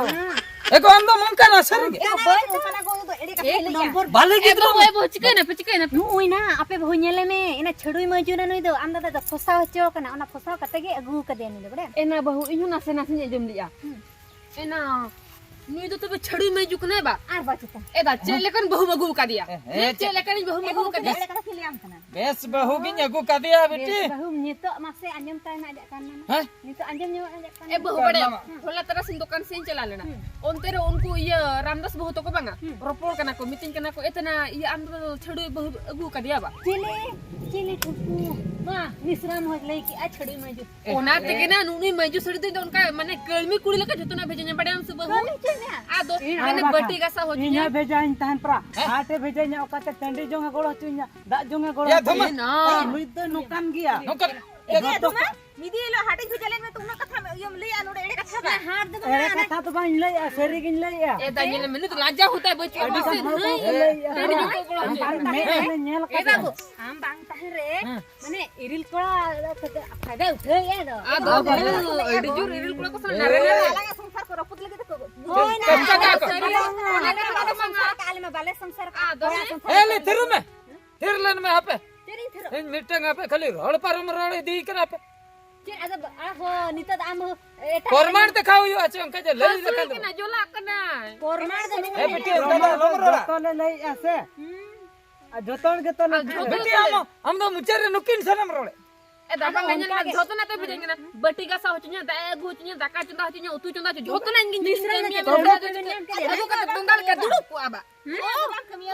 ᱮ ᱜᱚ, ᱟᱢ ᱫᱚ ᱱᱚᱝᱠᱟᱱᱟ ᱥᱟᱹᱨᱤ ᱜᱮ? ᱮ ᱜᱚ, ᱵᱟᱹᱧ ᱚᱱᱠᱟᱱᱟ ᱜᱚ, ᱩᱱᱤ ᱫᱚ ᱮᱲᱮ ᱮᱠ ᱱᱚᱢᱵᱚᱨ᱾ ᱵᱟᱞᱮ ᱮ ᱜᱤᱫᱽᱨᱟᱹ᱾ ᱵᱟᱹᱦᱩ, ᱮ ᱵᱟᱹᱦᱩ, ᱪᱤᱠᱟᱹᱭᱮᱱᱟ ᱯᱮ, ᱪᱤᱠᱟᱹᱭᱮᱱᱟ ᱯᱮ? ᱱᱩᱭ ᱱᱟ, ᱟᱯᱮ ᱵᱟᱹᱦᱩ ᱧᱮᱞᱮ ᱢᱮ, ᱮᱱᱟ ᱪᱷᱟᱹᱲᱩᱭ ᱢᱟᱹᱡᱩ ᱱᱟ ᱱᱩᱭ ᱫᱚ, ᱟᱢ ᱫᱟᱫᱟ ᱫᱚ ᱯᱷᱚᱥᱟᱣ ᱦᱚᱪᱚ ᱠᱟᱱᱟ, ᱚᱱᱟ ᱯᱷᱚᱥᱟᱣ ᱠᱟᱛᱮ ᱜᱮ ᱟᱹᱜᱩ ᱠᱟᱫᱮᱭᱟ ᱱᱩᱭ ᱫᱚ, ᱵᱟᱲᱟᱭᱟᱢ? ᱮᱱᱟ ᱵᱟᱹᱦᱩ, ᱤᱧ ᱦᱚᱸ ᱱᱟᱥᱮ ᱱᱟᱥᱮᱧ ᱟᱸᱡᱚᱢ ᱞᱮᱜᱼᱟ᱾ ᱦᱩᱸ᱾ ᱮᱱᱟ, ᱱᱩᱭ ᱫᱚ ᱛᱚᱵᱮ ᱪᱷᱟᱹᱲᱩᱭ ᱢᱟᱹᱡᱩ ᱠᱟᱱᱟᱭ ᱵᱟ? ᱟᱨ ᱵᱟ ᱪᱮᱛᱟ᱾ ᱮᱫᱟ, ᱪᱮᱫ ᱞᱮᱠᱟᱱ ᱵᱟᱹᱦᱩᱢ ᱟᱹᱜᱩ ᱠᱟᱫᱮᱭᱟ? ᱦᱮᱸ, ᱦᱮᱸ, ᱦᱮᱸ, ᱪᱮᱫ ᱪᱮᱫ? ᱞᱮᱠᱟᱱᱤᱡ ᱵᱟᱹᱦᱩᱢ ᱟᱹᱜᱩ ᱠᱟᱫᱮᱭᱟ? ᱮᱲᱮ ᱠᱟᱛᱷᱟ ᱠᱷᱟᱹᱞᱤ ᱟᱢ ᱠᱟᱱᱟ᱾ ᱵᱮᱥ ᱵᱟᱹᱦᱩ ᱜᱤᱧ ᱟᱹᱜᱩ ᱠᱟᱫᱮᱭᱟ, ᱵᱤᱴᱤ᱾ ᱵᱮᱥ ᱵᱟᱹᱦᱩ, ᱱᱤᱛᱚᱜ ᱢᱟᱥᱮ ᱟᱸᱡᱚᱢ ᱛᱟᱭ ᱢᱮ ᱟᱡᱟᱜ ᱠᱟᱱ ᱢᱟ᱾ ᱦᱮᱸ? ᱱᱤᱛᱚᱜ ᱟᱸᱡᱚᱢ ᱧᱟᱢᱚᱜ ᱟᱡᱟᱜ ᱠᱟᱱ ᱮ ᱢᱟ᱾ ᱵᱟᱹᱦᱩ, ᱵᱟᱲᱟᱭᱟᱢ? ᱦᱚᱞᱟ ᱛᱟᱨᱟᱥᱤᱧ ᱫᱚᱠᱟᱱ ᱥᱮᱫ ᱤᱧ ᱪᱟᱞᱟᱣ ᱞᱮᱱᱟ᱾ ᱦᱩᱸ᱾ ᱚᱱᱛᱮ ᱨᱮ ᱩᱱᱠᱩ ᱤᱭᱟᱹ ᱨᱟᱢᱫᱟᱥ ᱵᱟᱹᱦᱩ ᱛᱟᱠᱚ ᱵᱟᱝᱟ? ᱦᱩᱸ᱾ ᱨᱚᱯᱚᱲ ᱠᱟᱱᱟ ᱠᱚ, ᱢᱤᱛᱟᱹᱧ ᱠᱟᱱᱟ ᱠᱚ, "ᱮ ᱛᱟᱱᱟ, ᱤᱭᱟᱹ, ᱟᱢ ᱫᱚ ᱪᱷᱟᱹᱲᱩᱭ ᱵᱟᱹᱦᱩ ᱟᱹᱜᱩ ᱠᱟᱫᱮᱭᱟ ᱵᱟ?" ᱪᱤᱞᱤ? ᱪᱤᱞᱤ ᱴᱷᱩᱠᱩ? ᱢᱟ, ᱢᱤᱥᱨᱟᱢ ᱦᱚᱸ ᱞᱟᱹᱭ ᱠᱮᱜᱼᱟ, ᱪᱷᱟᱹᱲᱩᱭ ᱢᱟᱹᱡᱩ᱾ ᱚᱱᱟ ᱛᱮᱜᱮ ᱱᱟ ᱱᱩᱱᱩᱭ ᱢᱟᱹᱡᱩ ᱥᱟᱹᱲᱤ ᱫᱚ ᱤᱧ ᱫᱚ ᱚᱱᱠᱟ ᱢᱟᱱᱮ ᱠᱟᱹᱲᱢᱤ ᱠᱩᱲᱤ ᱞᱮᱠᱟ ᱡᱚᱛᱚᱱᱟᱜ ᱵᱷᱮᱡᱟᱧᱟ, ᱵᱟᱲᱟᱭᱟᱢ ᱥᱮ ᱵᱟᱹᱦᱩ? ᱠᱟᱹᱢᱤ ᱦᱚᱪᱚᱭ ᱢᱮ᱾ ᱟᱫᱚ ᱤᱧ ᱦᱟᱱᱮ ᱟᱨ ᱵᱟᱴᱤ ᱜᱟᱥᱟᱣ ᱦᱚᱪᱚᱧᱟ᱾ ᱤᱧ ᱦᱚᱸ ᱵᱷᱮᱡᱟᱧ ᱛᱟᱦᱮᱱ ᱯᱨᱟ᱾ ᱦᱮᱸ? ᱦᱟᱴᱮ ᱵᱷᱮᱡᱟᱧᱟ, ᱚᱠᱟᱛᱮ ᱴᱟᱺᱰᱤ ᱡᱚᱝ ᱮ ᱜᱚᱲᱚ ᱦᱚᱪᱚᱧᱟ, ᱫᱟᱜ ᱡᱚᱝ ᱮ ᱜᱚᱲᱚ ᱭᱟ, ᱦᱚᱪᱚᱧᱟ᱾ ᱫᱷᱟᱢᱟ᱾ ᱮ ᱱᱟ᱾ ᱱᱩᱭ ᱫᱚ ᱱᱚᱝᱠᱟᱱ ᱜᱮᱭᱟ᱾ ᱱᱚᱝᱠᱟᱱ᱾ ᱮ ᱡᱚᱛᱚ ᱫᱷᱟᱢᱟ, ᱢᱤᱫ ᱫᱤᱱ ᱦᱤᱞᱳᱜ ᱦᱟᱴᱮ ᱵᱷᱮᱡᱟ ᱞᱮᱱ ᱢᱮ ᱛᱚ ᱩᱱᱟᱹᱜ ᱠᱟᱛᱷᱟ ᱤᱭᱟᱹᱢ ᱞᱟᱹᱭᱟ, ᱱᱚᱰᱮ ᱮᱲᱮ ᱠᱟᱛᱷᱟ ᱵᱟᱝ᱾ ᱦᱟᱴ ᱫᱚ ᱵᱟᱝ ᱮᱲᱮ ᱠᱟᱱᱟ᱾ ᱠᱟᱛᱷᱟ ᱫᱚ ᱵᱟᱝ ᱞᱟᱹᱭᱮᱜᱼᱟ, ᱥᱟᱹᱨᱤ ᱜᱤᱧ ᱞᱟᱹᱭᱮᱜᱼᱟ᱾ ᱮ ᱫᱟ, ᱧᱮᱞ ᱢᱮ, ᱱᱩᱭ ᱫᱚ ᱞᱟᱡᱟ ᱦᱚᱸ ᱛᱟᱭ ᱵᱟᱹᱪᱩᱜᱼᱟ, ᱟᱹᱰᱤ ᱢᱟᱥᱮ᱾ ᱜᱟᱱ ᱦᱚᱲ ᱠᱚ ᱦᱮᱸ, ᱞᱟᱹᱭᱮᱜᱼᱟ᱾ ᱴᱟᱺᱰᱤ ᱡᱚᱝ ᱠᱚ ᱜᱚᱲᱚ ᱦᱚᱪᱚᱧᱟ᱾ ᱟᱨ ᱢᱮᱫ ᱛᱮᱞᱮ ᱧᱮᱞ ᱮ ᱠᱟᱫᱟ᱾ ᱵᱟᱹᱵᱩ, ᱟᱢ ᱵᱟᱝ ᱛᱟᱦᱮᱸ ᱨᱮ, ᱦᱮᱸ᱾ ᱢᱟᱱᱮ, ᱤᱨᱤᱞ ᱠᱚᱲᱟ ᱯᱷᱟᱭᱫᱟ ᱩᱴᱷᱟᱹᱣᱮᱫᱼᱟ ᱫᱚ᱾ ᱟᱫᱚ ᱟᱫᱚ ᱵᱟᱹᱦᱩ, ᱟᱹᱰᱤ ᱡᱳᱨ ᱤᱨᱤᱞ ᱠᱚᱲᱟ ᱠᱚ ᱥᱟᱞᱟᱜ ᱮ᱾ ᱱᱟᱨᱟᱭᱚᱱ ᱟᱞᱟᱝᱟᱜ ᱥᱚᱝᱥᱟᱨ ᱠᱚ ᱨᱟᱹᱯᱩᱫ ᱞᱟᱹᱜᱤᱫ ᱛᱮᱠᱚ ᱦᱳᱭ, ᱱᱟ᱾ ᱪᱮᱥᱴᱟ ᱠᱟᱜᱼᱟ ᱠᱚ᱾ ᱥᱟᱹᱨᱤ ᱜᱮ᱾ ᱟᱞᱮ ᱢᱟ ᱵᱟᱞᱮ ᱥᱚᱝᱥᱟᱨ ᱠᱟᱜᱼᱟ, ᱟᱞᱮ ᱢᱟ ᱵᱟᱞᱮ ᱥᱚᱝᱥᱟᱨ ᱠᱟᱜᱼᱟ᱾ ᱟᱫᱚ ᱦᱚᱲᱟᱜ ᱥᱚᱝᱥᱟᱨ ᱮ, ᱞᱮ, ᱠᱟᱜᱼᱟ᱾ ᱛᱷᱤᱨᱚᱜ ᱢᱮ᱾ ᱛᱷᱤᱨ ᱞᱮᱱ ᱢᱮ ᱟᱯᱮ᱾ ᱪᱮᱫ ᱤᱧ ᱛᱷᱤᱨᱚᱜᱼᱟ? ᱤᱧ ᱢᱤᱫᱴᱟᱝ ᱟᱯᱮ ᱠᱷᱟᱹᱞᱤ ᱨᱚᱲ ᱯᱟᱨᱚᱢ ᱨᱚᱲ ᱤᱫᱤᱭ ᱠᱟᱱᱟ ᱯᱮ᱾ ᱪᱮᱫ ᱟᱫᱚ, ᱟᱨᱦᱚᱸ ᱱᱤᱛᱚᱜ ᱫᱚ ᱟᱢ ᱦᱚᱸ ᱮᱴᱟᱜ ᱯᱨᱚᱢᱟᱬ ᱨᱮ ᱫᱮᱠᱷᱟᱣ ᱦᱩᱭᱩᱜᱼᱟ, ᱪᱮ ᱚᱱᱠᱟ ᱡᱮ ᱞᱟᱹᱭ ᱦᱟᱹᱥᱩᱭ ᱞᱮᱠᱷᱟᱱ ᱫᱚ᱾ ᱠᱟᱱᱟ, ᱡᱚᱞᱟᱜ ᱠᱟᱱᱟᱭ᱾ ᱯᱨᱚᱢᱟᱬ ᱫᱚ ᱱᱩᱭ ᱮ ᱵᱤᱴᱤ, ᱚᱱᱠᱟ ᱫᱚ ᱟᱞᱚᱢ ᱨᱚᱲᱟ᱾ ᱡᱚᱛᱚ ᱞᱮ ᱞᱟᱹᱭᱮᱜᱼᱟ ᱥᱮ᱾ ᱦᱩᱸ᱾ ᱟᱨ ᱡᱚᱛᱚ ᱦᱚᱲ ᱜᱮᱛᱚ ᱞᱮ ᱟᱨ ᱡᱚᱛᱚ ᱵᱤᱴᱤ, ᱟᱢ, ᱟᱢ ᱫᱚ ᱢᱩᱪᱟᱹᱫ ᱨᱮ ᱱᱩᱠᱤᱱ ᱥᱟᱱᱟᱢ ᱨᱚᱲᱮᱫ᱾ ᱮ ᱫᱟ, ᱟᱫᱚ ᱵᱟᱝ ᱜᱟᱱᱚᱜ ᱚᱱᱠᱟ ᱠᱟᱱᱟ, ᱜᱮ᱾ ᱡᱷᱚᱛᱚ ᱱᱟᱜ ᱛᱮ ᱵᱷᱮᱡᱟᱧ ᱠᱟᱱᱟ᱾ ᱵᱟᱹᱴᱤ ᱜᱟᱥᱟᱣ ᱦᱚᱪᱚᱧᱟ, ᱫᱟᱜ ᱮ ᱟᱹᱜᱩ ᱦᱚᱪᱚᱧᱟ, ᱫᱟᱠᱟ ᱪᱚᱸᱫᱟ ᱦᱚᱪᱚᱧᱟ, ᱩᱛᱩ ᱪᱚᱸᱫᱟ ᱦᱚᱪᱚᱧᱟ, ᱡᱷᱚᱛᱚ ᱱᱟᱜ ᱤᱧ ᱜᱤᱧ ᱢᱤᱥᱨᱟ ᱠᱟᱹᱢᱤᱭᱟ, ᱞᱟᱹᱜᱤᱫ ᱵᱚᱸᱜᱟ ᱫᱚ ᱞᱟᱹᱜᱤᱫ ᱵᱟᱹᱧ ᱧᱟᱢ ᱠᱮᱫᱟ᱾ ᱟᱹᱜᱩ ᱠᱟᱛᱮ ᱵᱚᱸᱜᱟ ᱞᱮᱠᱟ ᱫᱩᱲᱩᱵ ᱠᱚᱜᱼᱟ ᱵᱟ᱾ ᱦᱮᱸ?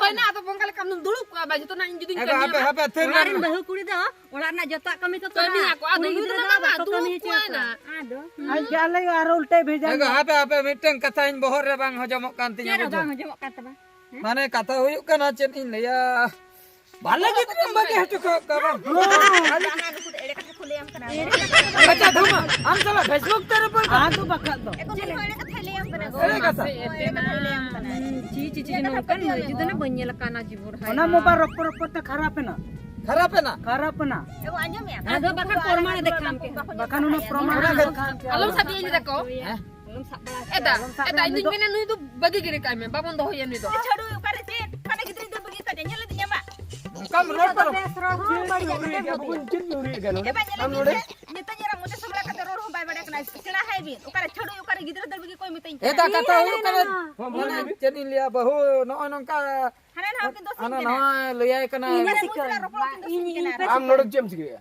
ᱦᱳᱭ ᱱᱟ, ᱟᱫᱚ ᱵᱚᱸᱜᱟ ᱞᱮᱠᱟ ᱫᱩᱲᱩᱵ ᱠᱚᱜᱼᱟ ᱵᱟ, ᱡᱷᱚᱛᱚ ᱱᱟᱜ ᱤᱧ ᱡᱩᱫᱤᱧ ᱮ ᱫᱟ, ᱠᱟᱹᱢᱤᱭᱟ ᱦᱟᱯᱮ, ᱵᱟ᱾ ᱦᱟᱯᱮ, ᱛᱷᱤᱨ ᱚᱲᱟᱜ ᱞᱮᱱ ᱨᱮᱱ ᱢᱮ᱾ ᱵᱟᱹᱦᱩ ᱠᱩᱲᱤ ᱫᱚ ᱚᱲᱟᱜ ᱨᱮᱱᱟᱜ ᱡᱚᱛᱚᱣᱟᱜ ᱠᱟᱹᱢᱤ ᱛᱚ ᱠᱟᱹᱢᱤᱭᱟ ᱠᱚ, ᱟᱫᱚ ᱠᱩᱲᱤ ᱜᱤᱫᱽᱨᱟᱹ ᱫᱚ ᱵᱟᱝ, ᱵᱟᱠᱚ ᱫᱩᱲᱩᱵ ᱠᱟᱹᱢᱤ ᱦᱚᱪᱚ ᱠᱚᱣᱟ ᱠᱚᱣᱟ᱾ ᱱᱟ᱾ ᱟᱫᱚ, ᱦᱩᱸ᱾ ᱟᱡ ᱜᱮ ᱟᱞᱮ ᱟᱨᱚ ᱩᱞᱴᱟᱹᱭ ᱵᱷᱮᱡᱟ ᱮ ᱫᱟ, ᱢᱮᱭᱟ᱾ ᱦᱟᱯᱮ, ᱦᱟᱯᱮ, ᱢᱤᱫᱴᱟᱝ ᱠᱟᱛᱷᱟᱧ ᱵᱚᱦᱚᱜ ᱨᱮ ᱵᱟᱝ ᱦᱚᱡᱚᱢᱚᱜ ᱠᱟᱱ ᱛᱤᱧᱟ, ᱪᱮᱫ ᱦᱚᱸ ᱵᱩᱡᱷᱟᱹᱣ᱾ ᱵᱟᱝ ᱦᱚᱡᱚᱢᱚᱜ ᱠᱟᱱ ᱛᱟᱢᱟ? ᱦᱮᱸ? ᱢᱟᱱᱮ ᱠᱟᱛᱷᱟ ᱦᱩᱭᱩᱜ ᱠᱟᱱᱟ, ᱪᱮᱫ ᱤᱧ ᱞᱟᱹᱭᱟ, ᱵᱟᱞᱮ ᱜᱤᱫᱽᱨᱟᱹᱢ ᱵᱟᱹᱜᱤ ᱦᱚᱴᱚ ᱠᱟᱜ ᱠᱚᱣᱟ ᱵᱟᱝ? ᱵᱟᱝᱟ, ᱱᱩᱠᱩ ᱫᱚ ᱮᱲᱮ ᱠᱟᱛᱷᱟ ᱠᱚ ᱞᱟᱹᱭᱟᱢ ᱠᱟᱱᱟ᱾ ᱟᱪᱪᱷᱟ, ᱫᱷᱩᱢᱟ, ᱟᱢ ᱥᱟᱞᱟᱜ Facebook ᱛᱮ ᱨᱚᱯᱚᱲ ᱠᱟᱱᱟ? ᱟᱫᱚ ᱵᱟᱠᱷᱟᱡ ᱫᱚ᱾ ᱮᱠᱫᱚᱢ ᱩᱱᱤ ᱦᱚᱸ ᱮᱲᱮ ᱠᱟᱛᱷᱟᱭ ᱞᱟᱹᱭᱟᱢ ᱠᱟᱱᱟ᱾ ᱮᱲᱮ ᱠᱟᱛᱷᱟ᱾ ᱦᱳᱭ, ᱮᱲᱮ ᱠᱟᱛᱷᱟᱭ ᱞᱟᱹᱭᱟᱢ ᱠᱟᱱᱟ᱾ ᱪᱤ, ᱪᱤ, ᱪᱤ, ᱱᱚᱝᱠᱟᱱ ᱢᱟᱹᱭ ᱡᱩᱫᱟᱹ ᱱᱟ ᱵᱟᱹᱧ ᱧᱮᱞ ᱟᱠᱟᱫ ᱚᱱᱟ ᱡᱤᱵᱚᱱ ᱨᱮ᱾ ᱚᱱᱟ ᱢᱳᱵᱟᱭᱤᱞ ᱨᱚᱯᱚᱲ ᱨᱚᱯᱚᱲ ᱛᱮ ᱠᱷᱟᱨᱟᱯ ᱮᱱᱟ᱾ ᱠᱷᱟᱨᱟᱯ ᱮᱱᱟ? ᱠᱷᱟᱨᱟᱯ ᱮᱱᱟ᱾ ᱮ ᱜᱚ, ᱟᱸᱡᱚᱢ ᱢᱮ᱾ ᱟᱫᱚ ᱵᱟᱠᱷᱟᱱ ᱯᱨᱚᱢᱟᱱ ᱮ ᱫᱮᱠᱷᱟᱣ ᱠᱮᱫ᱾ ᱵᱟᱠᱷᱟᱱ ᱚᱱᱟ ᱯᱨᱚᱢᱟᱱ ᱮ ᱫᱮᱠᱷᱟᱣ ᱠᱮᱫ᱾ ᱟᱞᱚᱢ ᱥᱟᱵ ᱤᱧ ᱫᱟᱠᱚ᱾ ᱦᱮᱸ? ᱟᱞᱚᱢ ᱥᱟᱵ ᱵᱟᱲᱟ ᱮᱫᱟ, ᱟᱞᱚᱢ ᱥᱟᱵ ᱮᱫᱟ, ᱵᱟᱲᱟ ᱤᱧ ᱫᱩᱧ ᱩᱱᱤ ᱫᱚ᱾ ᱢᱮᱱᱟ ᱱᱩᱭ ᱫᱚ ᱵᱟᱹᱜᱤ ᱜᱤᱰᱤ ᱠᱟᱭ ᱢᱮ, ᱵᱟᱵᱚᱱ ᱫᱚᱦᱚᱭᱟ ᱱᱩᱭ ᱫᱚ᱾ ᱪᱷᱟᱹᱲᱩ ᱚᱠᱟᱨᱮ ᱠᱟᱢ ᱨᱚᱲ ᱯᱟᱨᱚᱢ᱾ ᱵᱮᱥ ᱨᱚᱲ ᱦᱚᱸ ᱵᱟᱹᱲᱤᱡ ᱟᱜ ᱢᱤᱫᱴᱮᱱ ᱦᱚᱸ ᱵᱟᱹᱲᱤᱡ᱾ ᱪᱮᱫ ᱵᱤᱱ ᱩᱨᱤᱭᱮᱫ ᱠᱟᱱᱟ ᱱᱚᱰᱮ? ᱮ ᱵᱟᱝ, ᱧᱮᱞ ᱟᱢ ᱢᱮ, ᱱᱚᱰᱮ? ᱱᱤᱛᱚᱜ ᱧᱮᱞ ᱟᱢ, ᱢᱚᱪᱟ ᱥᱟᱢᱞᱟ ᱠᱟᱛᱮ ᱨᱚᱲ ᱦᱚᱸ ᱵᱟᱭ ᱵᱟᱲᱟᱭ ᱠᱟᱱᱟ᱾ ᱥᱮᱬᱟ ᱦᱟᱭ ᱵᱤᱱ᱾ ᱚᱠᱟᱨᱮ ᱪᱷᱟᱹᱰᱩᱭ, ᱚᱠᱟᱨᱮ ᱜᱤᱫᱽᱨᱟᱹ ᱫᱟᱹᱲ ᱵᱟᱹᱜᱤ ᱠᱚ ᱢᱮᱛᱟᱹᱧ ᱠᱟᱱᱟ᱾ ᱮᱴᱟᱜ ᱠᱟᱛᱷᱟ ᱦᱩᱭᱩᱜ ᱠᱟᱱᱟ, ᱦᱚᱸ, ᱢᱟ ᱞᱟᱹᱭ ᱢᱮ᱾ ᱪᱮᱫ ᱤᱧ ᱞᱟᱹᱭᱟ, ᱵᱟᱹᱦᱩ ᱱᱚᱜᱼᱚᱭ ᱱᱚᱝᱠᱟ ᱦᱟᱱᱟ ᱱᱟᱣᱟ ᱠᱤᱱ ᱫᱚᱥ ᱦᱟᱱᱟ ᱠᱤᱱ ᱱᱟᱣᱟ ᱠᱟᱱᱟ᱾ ᱞᱟᱹᱭᱟᱭ ᱠᱟᱱᱟ᱾ ᱤᱧ ᱤᱧ ᱨᱚᱯᱚᱲ ᱠᱤᱱ ᱫᱚᱥ ᱤᱧ ᱠᱤᱱ ᱠᱟᱱᱟ᱾ ᱟᱢ ᱱᱚᱰᱮ ᱪᱮᱫ ᱮᱢ ᱪᱤᱠᱟᱹᱭᱟ?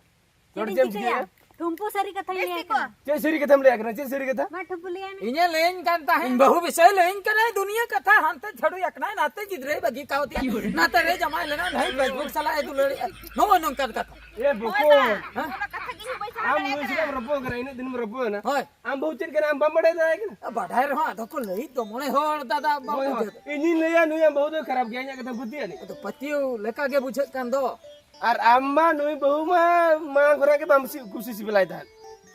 ᱪᱮᱫ ᱱᱚᱰᱮ ᱤᱧ ᱪᱮᱫ ᱮᱢ ᱪᱤᱠᱟᱹᱭᱟ? ᱪᱤᱠᱟᱹᱭᱟ? ᱴᱷᱩᱢᱯᱩ ᱥᱟᱹᱨᱤ ᱠᱟᱛᱷᱟᱧ ᱞᱟᱹᱭ ᱠᱟᱱᱟ᱾ ᱪᱮᱫ ᱥᱟᱹᱨᱤ ᱠᱟᱛᱷᱟᱢ ᱞᱟᱹᱭ ᱠᱟᱱᱟ? ᱪᱮᱫ ᱥᱟᱹᱨᱤ ᱠᱟᱛᱷᱟ? ᱢᱟ ᱴᱷᱩᱢᱯᱩ ᱞᱟᱹᱭ ᱢᱮ᱾ ᱤᱧᱮ ᱞᱟᱹᱭᱟᱹᱧ ᱠᱟᱱ ᱛᱟᱦᱮᱸᱫ, ᱤᱧ ᱵᱟᱹᱦᱩ ᱵᱤᱥᱚᱭ ᱞᱟᱹᱭᱟᱹᱧ ᱠᱟᱱᱟᱭ, ᱫᱩᱱᱤᱭᱟᱹ ᱠᱟᱛᱷᱟ, ᱦᱟᱱᱛᱮ ᱪᱷᱟᱹᱰᱩᱭ ᱟᱠᱟᱱᱟᱭ, ᱱᱟᱛᱮ ᱜᱤᱫᱽᱨᱟᱹᱭ ᱵᱟᱹᱜᱤ ᱠᱟᱣᱫᱮᱭᱟ, ᱱᱟᱛᱮ ᱨᱮ ᱡᱟᱢᱟᱭ ᱞᱮᱱᱟ, ᱱᱟᱹᱭ Facebook ᱥᱟᱞᱟᱜ ᱮ ᱫᱩᱞᱟᱹᱲᱮᱜᱼᱟ, ᱱᱚᱜᱼᱚᱭ ᱱᱚᱝᱠᱟᱱ ᱠᱟᱛᱷᱟ᱾ ᱮ ᱵᱚᱠᱚ, ᱦᱮᱸ? ᱚᱱᱟ ᱠᱟᱛᱷᱟ ᱜᱮ ᱤᱧ ᱦᱚᱸ ᱵᱟᱹᱧ ᱥᱟᱢᱟᱝ ᱟᱢ ᱫᱟᱲᱮᱭᱟᱜ ᱱᱩᱭ ᱥᱟᱞᱟᱜ ᱠᱟᱱᱟ᱾ ᱮᱢ ᱨᱚᱯᱚᱲ ᱠᱟᱱᱟ, ᱤᱱᱟᱹᱜ ᱫᱤᱱ ᱮᱢ ᱨᱚᱯᱚᱲ ᱮᱱᱟ᱾ ᱦᱳᱭ᱾ ᱟᱢ ᱵᱟᱹᱦᱩ ᱪᱮᱫ ᱠᱟᱱᱟ ᱟᱢ ᱵᱟᱢ ᱵᱟᱲᱟᱭ ᱫᱟᱲᱮᱭᱟᱜ ᱠᱟᱱᱟ? ᱵᱟᱰᱟᱭ ᱨᱮᱦᱚᱸ ᱟᱫᱚ ᱠᱚ ᱞᱟᱹᱭ ᱫᱚ ᱢᱚᱬᱮ ᱦᱚᱲ ᱫᱟᱫᱟ ᱵᱟᱢ ᱦᱳᱭ, ᱦᱳᱭ᱾ ᱵᱩᱡᱷᱟᱹᱣ᱾ ᱤᱧᱤᱧ ᱞᱟᱹᱭᱟ ᱱᱩᱭᱟᱜ ᱵᱟᱹᱦᱩ ᱫᱚ ᱠᱷᱟᱨᱟᱯ ᱜᱮᱭᱟ, ᱤᱧᱟᱹᱜ ᱠᱟᱛᱷᱟᱢ ᱯᱟᱹᱛᱭᱟᱹᱜᱼᱟ ᱱᱤ? ᱟᱫᱚ ᱯᱟᱹᱛᱭᱟᱹᱣ ᱞᱮᱠᱟ ᱜᱮ ᱵᱩᱡᱷᱟᱹᱜ ᱠᱟᱱ ᱫᱚ᱾ ᱟᱨ ᱟᱢ ᱢᱟ ᱱᱩᱭ ᱵᱟᱹᱦᱩ ᱢᱟ ᱢᱟᱲᱟᱝ ᱠᱷᱚᱱᱟᱜ ᱜᱮ ᱵᱟᱢ ᱥᱤ-, ᱠᱩᱥᱤ ᱥᱤᱵᱤᱞᱟᱭ ᱛᱟᱦᱮᱸᱫ᱾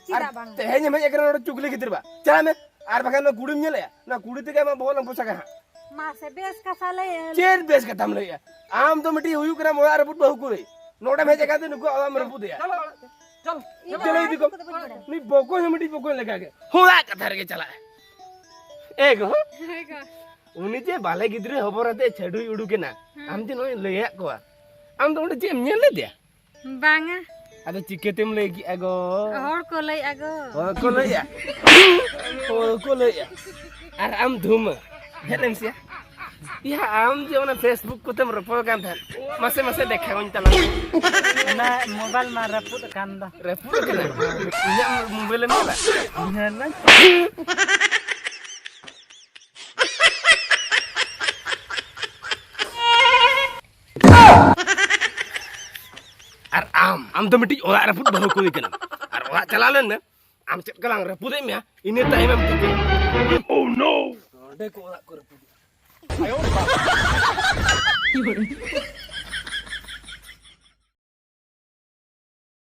ᱪᱮᱫᱟᱜ ᱟᱨ ᱵᱟᱝ? ᱛᱮᱦᱮᱧ ᱮᱢ ᱦᱮᱡ ᱟᱠᱟᱱᱟ ᱱᱚᱰᱮ ᱪᱩᱜᱽᱞᱤ ᱠᱷᱟᱹᱛᱤᱨ ᱵᱟ? ᱪᱟᱞᱟᱜ ᱢᱮ᱾ ᱟᱨ ᱵᱟᱠᱷᱟᱱ ᱱᱚᱣᱟ ᱠᱩᱲᱤᱢ ᱧᱮᱞᱮᱭᱟ? ᱱᱚᱣᱟ ᱠᱩᱲᱤ ᱛᱮᱜᱮ ᱟᱢᱟᱜ ᱵᱚᱦᱚᱜ ᱞᱟᱝ ᱯᱚᱥᱟᱜᱟ ᱦᱟᱸᱜ᱾ ᱢᱟᱥᱮ ᱵᱮᱥ ᱠᱟᱛᱷᱟ ᱞᱟᱹᱭ ᱮᱢ᱾ ᱪᱮᱫ ᱵᱮᱥ ᱠᱟᱛᱷᱟᱢ ᱞᱟᱹᱭᱮᱜᱼᱟ? ᱟᱢ ᱫᱚ ᱢᱤᱫᱴᱤᱡ ᱦᱩᱭᱩᱜ ᱠᱟᱱᱟ ᱢᱚᱲᱟ ᱨᱟᱹᱯᱩᱫ ᱵᱟᱹᱦᱩ ᱠᱩᱲᱤ᱾ ᱱᱚᱰᱮᱢ ᱦᱮᱡ ᱟᱠᱟᱱ ᱛᱮ ᱱᱩᱠᱩ ᱟᱢ ᱨᱟᱹᱯᱩᱫᱮᱭᱟ᱾ ᱪᱚᱞᱚ ᱚᱲᱟᱜ ᱛᱮ᱾ ᱪᱚᱞ᱾ ᱤᱧ ᱪᱮᱫ ᱞᱟᱹᱭ ᱤᱫᱤ ᱠᱚᱢ? ᱠᱚᱫᱚ ᱵᱟᱹᱧ ᱵᱟᱲᱟᱭᱟ᱾ ᱱᱩᱭ ᱵᱚᱠᱚ ᱦᱚᱸ ᱢᱤᱫᱴᱤᱡ ᱵᱚᱠᱚ ᱞᱮᱠᱟ ᱜᱮ᱾ ᱦᱚᱲᱟᱜ ᱠᱟᱛᱷᱟ ᱨᱮᱜᱮ ᱪᱟᱞᱟᱜᱼᱟ᱾ ᱮ ᱜᱚ᱾ ᱦᱮᱸ ᱜᱚ᱾ ᱩᱱᱤ ᱡᱮ ᱵᱟᱞᱮ ᱜᱤᱫᱽᱨᱟᱹ ᱦᱚᱵᱚᱨ ᱟᱛᱮ ᱪᱷᱟᱹᱰᱩᱭ ᱩᱰᱩᱠᱮᱱᱟ, ᱦᱮᱸ᱾ ᱟᱢ ᱡᱮ ᱱᱚᱜᱼᱚᱭ ᱞᱟᱹᱭᱟᱫ ᱠᱚᱣᱟ, ᱟᱢ ᱫᱚ ᱚᱸᱰᱮ ᱪᱮᱫ ᱮᱢ ᱧᱮᱞ ᱞᱮᱫᱮᱭᱟ? ᱵᱟᱝᱟ᱾ ᱟᱫᱚ ᱪᱤᱠᱟᱹᱛᱮᱢ ᱞᱟᱹᱭ ᱠᱮᱜᱼᱟ ᱜᱚ? ᱦᱚᱲ ᱠᱚ ᱞᱟᱹᱭᱮᱫᱼᱟ ᱜᱚ᱾ ᱦᱚᱲ ᱠᱚ ᱞᱟᱹᱭᱮᱫᱼᱟ? ᱦᱚᱲ ᱠᱚ ᱞᱟᱹᱭᱮᱫᱼᱟ? ᱟᱨ ᱟᱢ ᱫᱷᱩᱢᱟᱹ, ᱦᱮᱡ ᱞᱮᱢ ᱥᱮᱭᱟ᱾ ᱭᱟ, ᱟᱢ ᱡᱮ ᱚᱱᱟ Facebook ᱠᱚᱛᱮᱢ ᱨᱚᱯᱚᱲ ᱠᱟᱱ ᱛᱟᱦᱮᱸᱫ, ᱢᱟᱥᱮ ᱢᱟᱥᱮ ᱫᱮᱠᱷᱟᱣᱟᱹᱧ ᱛᱟᱞᱟᱝ ᱢᱮ᱾ ᱚᱱᱟ ᱢᱳᱵᱟᱭᱤᱞ ᱢᱟ ᱨᱟᱹᱯᱩᱫ ᱟᱠᱟᱱ ᱫᱚ᱾ ᱨᱟᱹᱯᱩᱫ ᱟᱠᱟᱱᱟ? ᱤᱧᱟᱹᱜ ᱢᱳᱵᱟᱭᱤᱞ ᱮᱢ ᱧᱮᱞᱟ? ᱧᱮᱞ ᱢᱮ᱾ ᱟᱨ ᱟᱢ, ᱟᱢ ᱫᱚ ᱢᱤᱫᱴᱤᱡ ᱚᱲᱟᱜ ᱨᱟᱹᱯᱩᱫ ᱵᱟᱹᱦᱩ ᱠᱩᱲᱤ ᱠᱟᱱᱟᱢ᱾ ᱟᱨ ᱚᱲᱟᱜ ᱪᱟᱞᱟᱣ ᱞᱮᱱ ᱢᱮ, ᱟᱢ ᱪᱮᱫ ᱞᱮᱠᱟ ᱞᱟᱝ ᱨᱟᱹᱯᱩᱫᱮᱫ ᱢᱮᱭᱟ, ᱤᱱᱟᱹ ᱛᱟᱭᱚᱢᱮᱢ ᱴᱷᱤᱠᱟᱹᱭᱟ᱾ Oh no! ᱱᱚᱰᱮ ᱠᱚ ᱚᱲᱟᱜ ᱠᱚ ᱨᱟᱹᱯᱩᱫ᱾